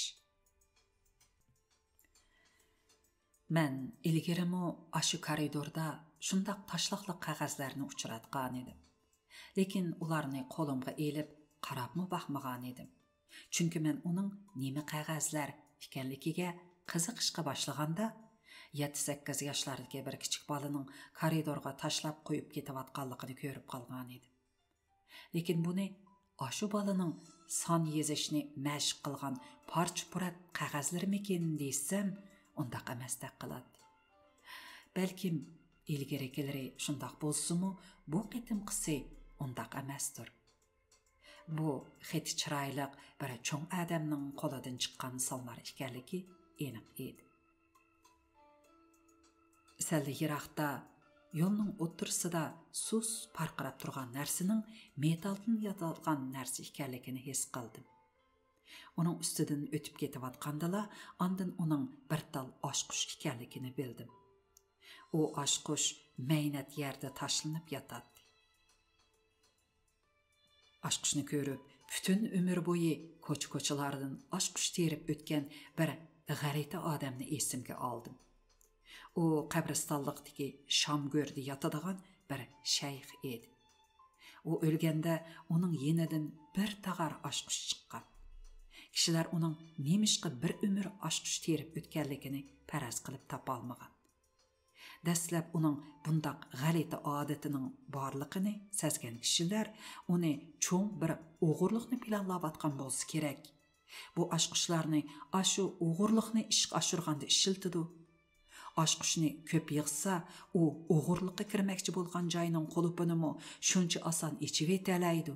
مەن ئىلگىرىمۇ ئاشۇ كارىدوردا شۇنداق تاشلاقلىق قەغەزلەرنى ئۇچراتقانىدىم. لېكىن ئۇلارنى قولۇمغا ئېلىپ قاراپمۇ باقمىغانىدىم. چۈنكى مەن ئۇنىڭ نېمە قەغەزلەر ئىكەنلىكىگە قىزىقىشقا باشلىغاندا، يەتتە سەككىز ياشلاردىكى بىر كىچىك بالىنىڭ كارىدورغا تاشلاپ قويۇپ كېتىۋاتقانلىقىنى كۆرۈپ قالغانىدىم. لېكىن بۇنى ئاشۇ بالىنىڭ سان يېزىشنى مەشىق قىلغان پارچە-پۇرات قەغەزلىرىمىكىن دېسەم، ئۇنداق ئەمەستەك قىلاتتى. بەلكىم ئىلگىرىكىلىرى شۇنداق بولسىمۇ، بۇ قېتىمقىسى ئۇنداق ئەمەستۇر. بۇ خېتى چىرايلىق بىر چوڭ ئادەمنىڭ قولىدىن چىققان سانلار ئىكەنلىكى ئېنىق ئىدى. سەل يىراقتا، يولنىڭ ئوتتۇرىسىدا سۇس پارقىراپ تۇرغان نەرسىنىڭ مېتالدىن ياسالغان نەرسە ئىكەنلىكىنى ھېس قىلدىم. ئۇنىڭ ئۈستىدىن ئۆتۈپ كېتىۋاتقاندىلا، ئاندىن ئۇنىڭ بىر تال ئاچقۇچ ئىكەنلىكىنى بىلدىم. ئۇ ئاچقۇچ مەينەت يەردە تاشلىنىپ ياتاتتى. ئاچقۇچنى كۆرۈپ، پۈتۈن ئۆمۈر بويى كوچا-كوچىلاردىن ئاچقۇچ تېرىپ ئۆتكەن بىر غەلىتە ئادەمنى ئېسىمگە ئالدىم. ئۇ قەبرىستانلىقتىكى شام گۆردە ياتىدىغان بىر شەيخ ئىدى. ئۇ ئۆلگەندە ئۇنىڭ يېنىدىن بىر تاغار ئاچقۇچ چىققان. كىشىلەر ئۇنىڭ نېمىشقا بىر ئۆمۈر ئاچقۇچ تېرىپ ئۆتكەنلىكىنى پەرەز قىلىپ تاپالمىغان. دەسلەپ ئۇنىڭ بۇنداق غەلىتە ئادىتىنىڭ بارلىقىنى سەزگەن كىشىلەر ئۇنى چوڭ بىر ئوغرىلىقنى پىلانلاۋاتقان بولسا كېرەك. بۇ ئاچقۇچلارنى ئاشۇ ئوغرىلىقنى ئىشقا ئاشۇرغاندا ئىشلىتىدۇ. ئاچقۇچنى كۆپ يىغسا، ئۇ ئوغرىلىققا كىرمەكچى بولغان جاينىڭ قۇلۇپىنىمۇ شۇنچە ئاسان ئېچىۋېتەلەيدۇ.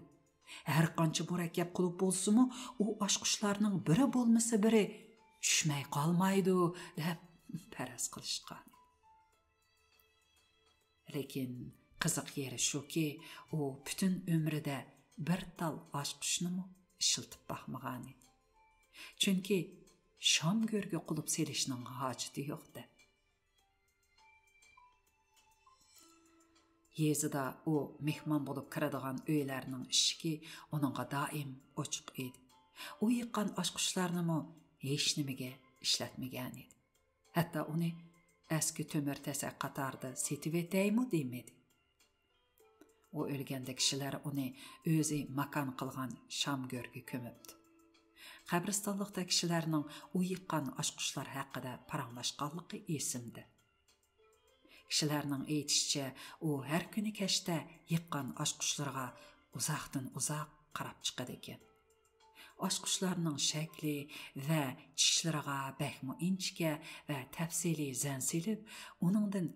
ھەر قانچە مۇرەككەپ قۇلۇپ بولسىمۇ، ئۇ ئاچقۇچلارنىڭ بىرى بولمىسا بىرى چۈشمەي قالمايدۇ، دەپ پەرەز قىلىشقان. لېكىن قىزىق يېرى شۇكى، ئۇ پۈتۈن ئۆمرىدە بىر تال ئاچقۇچنىمۇ ئىشلىتىپ باقمىغانىدى. چۈنكى شام گۆرگە قۇلۇپ سېلىشنىڭ ھاجىتى يوق-دە. يېزىدا ئۇ مېھمان بولۇپ كىرىدىغان ئۆيلەرنىڭ ئىشىكى ئۇنىڭغا دائىم ئوچۇق ئىدى. ئۇ يىغقان ئاچقۇچلارنىمۇ ھېچنېمىگە ئىشلەتمىگەنىدى. ھەتتا ئۇنى ئەسكى تۆمۈر تەسەك قاتارىدا سېتىۋېتەيمۇ دېمىدى. ئۇ ئۆلگەندە كىشىلەر ئۇنى ئۆزى ماكان قىلغان شام گۆرگە كۆمۈپتۇ. قەبرىستانلىقتا كىشىلەرنىڭ ئۇ يىغقان ئاچقۇچلار ھەققىدە پاراڭلاشقانلىقى ئېسىمدە. كىشىلەرنىڭ ئېيتىشىچە، ئۇ ھەر كۈنى كەچتە يىغقان ئاچقۇچلىرىغا ئۇزاقتىن ئۇزاق قاراپ چىقىدىكەن. ئاچقۇچلارنىڭ شەكلى ۋە چىشلىرىغا بەكمۇ ئىنچىكە ۋە تەپسىلىي زەن سېلىپ، ئۇنىڭدىن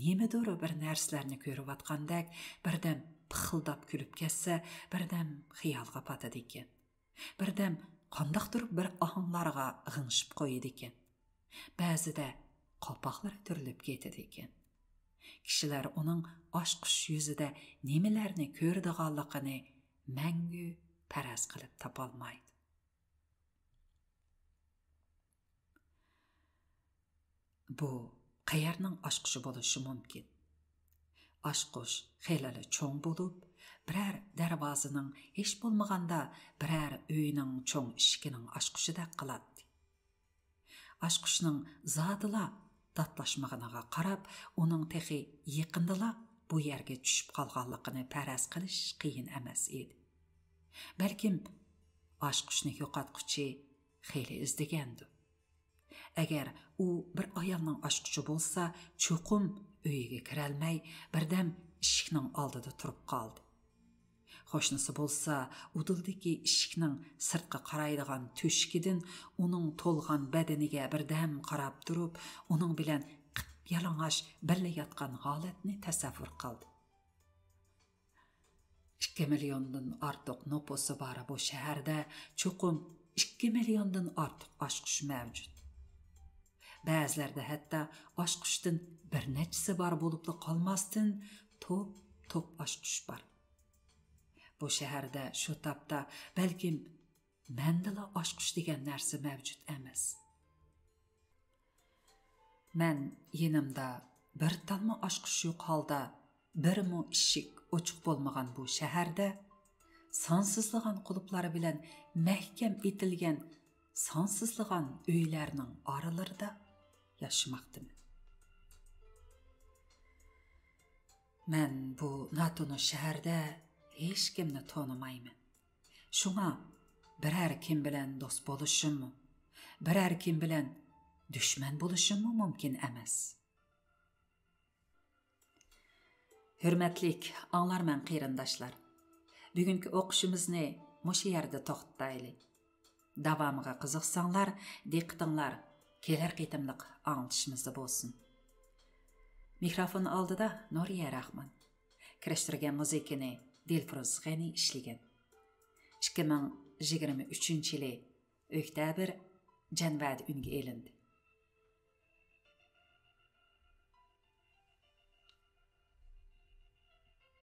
نېمىدۇر بىر نەرسىلەرنى كۆرۈۋاتقاندەك، بىردەم پىخىلداپ كۈلۈپ كەتسە، بىردەم خىيالغا پاتىدىكەن. بىردەم قانداقتۇر بىر ئاھاڭلارغا غىڭشىپ قويىدىكەن. بەزىدە قاپاقلىرى تۈرۈلۈپ كېتىدىكەن. كىشىلەر ئۇنىڭ ئاچقۇچ يۈزىدە نېمىلەرنى كۆرىدىغانلىقىنى مەڭگۈ پەرەز قىلىپ تاپالمايدۇ. بۇ قەيەرنىڭ ئاچقۇچى بولۇشى مۇمكىن؟ ئاچقۇچ خېلىلا چوڭ بولۇپ، بىرەر دەرۋازىنىڭ، ھېچ بولمىغاندا بىرەر ئۆينىڭ چوڭ ئىشىكىنىڭ ئاچقۇچىدەك قىلاتتى. ئاچقۇچنىڭ زادىلا داتلاشمىغىنىغا قاراپ، ئۇنىڭ تېخى يېقىندىلا بۇ يەرگە چۈشۈپ قالغانلىقىنى پەرەز قىلىش قىيىن ئەمەس ئىدى. بەلكىم ئاچقۇچنى يوقاتقۇچى خېلى ئىزدىگەندۇ. ئەگەر ئۇ بىر ئايالنىڭ ئاچقۇچى بولسا، چوقۇم ئۆيىگە كىرەلمەي، بىردەم ئىشىكنىڭ ئالدىدا تۇرۇپ قالدى. قوشنىسى بولسا ئۇدۇلدىكى ئىشىكنىڭ سىرتقا قارايدىغان تۆشۈكىدىن ئۇنىڭ تولغان بەدىنىگە بىردەم قاراپ تۇرۇپ، ئۇنىڭ بىلەن قىپيالىڭاچ بىللە ياتقان ھالەتنى تەسەۋۋۇر قىلدى. ئىككى مىليوندىن ئارتۇق نوپۇسى بار بۇ شەھەردە چوقۇم ئىككى مىليوندىن ئارتۇق ئاچقۇچ مەۋجۇت. بەزىلەردە ھەتتا ئاچقۇچتىن بىر نەچچىسى بار بولۇپلا قالماستىن، توپ-توپ ئاچقۇچ بار. بۇ شەھەردە شۇ تاپتا بەلكىم مەندىلا ئاچقۇچ دېگەن نەرسە مەۋجۇت ئەمەس. مەن يېنىمدا بىر تالما ئاچقۇچ يوق ھالدا، بىرمۇ ئىشىك ئوچۇق بولمىغان بۇ شەھەردە، سانسىزلىغان قۇلۇپلار بىلەن مەھكەم ئېتىلگەن سانسىزلىغان ئۆيلەرنىڭ ئارىلىرىدا ياشىماقتىمەن. مەن بۇ ناتونۇش شەھەردە ھېچكىمنى تونۇمايمەن. شۇڭا بىرەر كىم بىلەن دوست بولۇشۇممۇ، بىرەر كىم بىلەن دۈشمەن بولۇشۇممۇ مۇمكىن ئەمەس. ھۆرمەتلىك ئاڭلارمەن قېرىنداشلار، بۈگۈنكى ئوقۇشىمىزنى مۇشۇ يەردە توختىتايلى. داۋامىغا قىزىقساڭلار، دىققىتىڭلار كېلەر قېتىملىق ئاڭلىتىشىمىزدا بولسۇن. مىكروفون ئالدىدا نۇرىيە راخمان. كىرىشتۈرگەن مۇزىكىنى دىلفۇرۇز غېنى ئىشلىگەن. ئىككى مىڭ يىگىرمە ئۈچىنچى يىلى ئۆكتەبىر جەنۋەدە ئۈنگە ئېلىندى.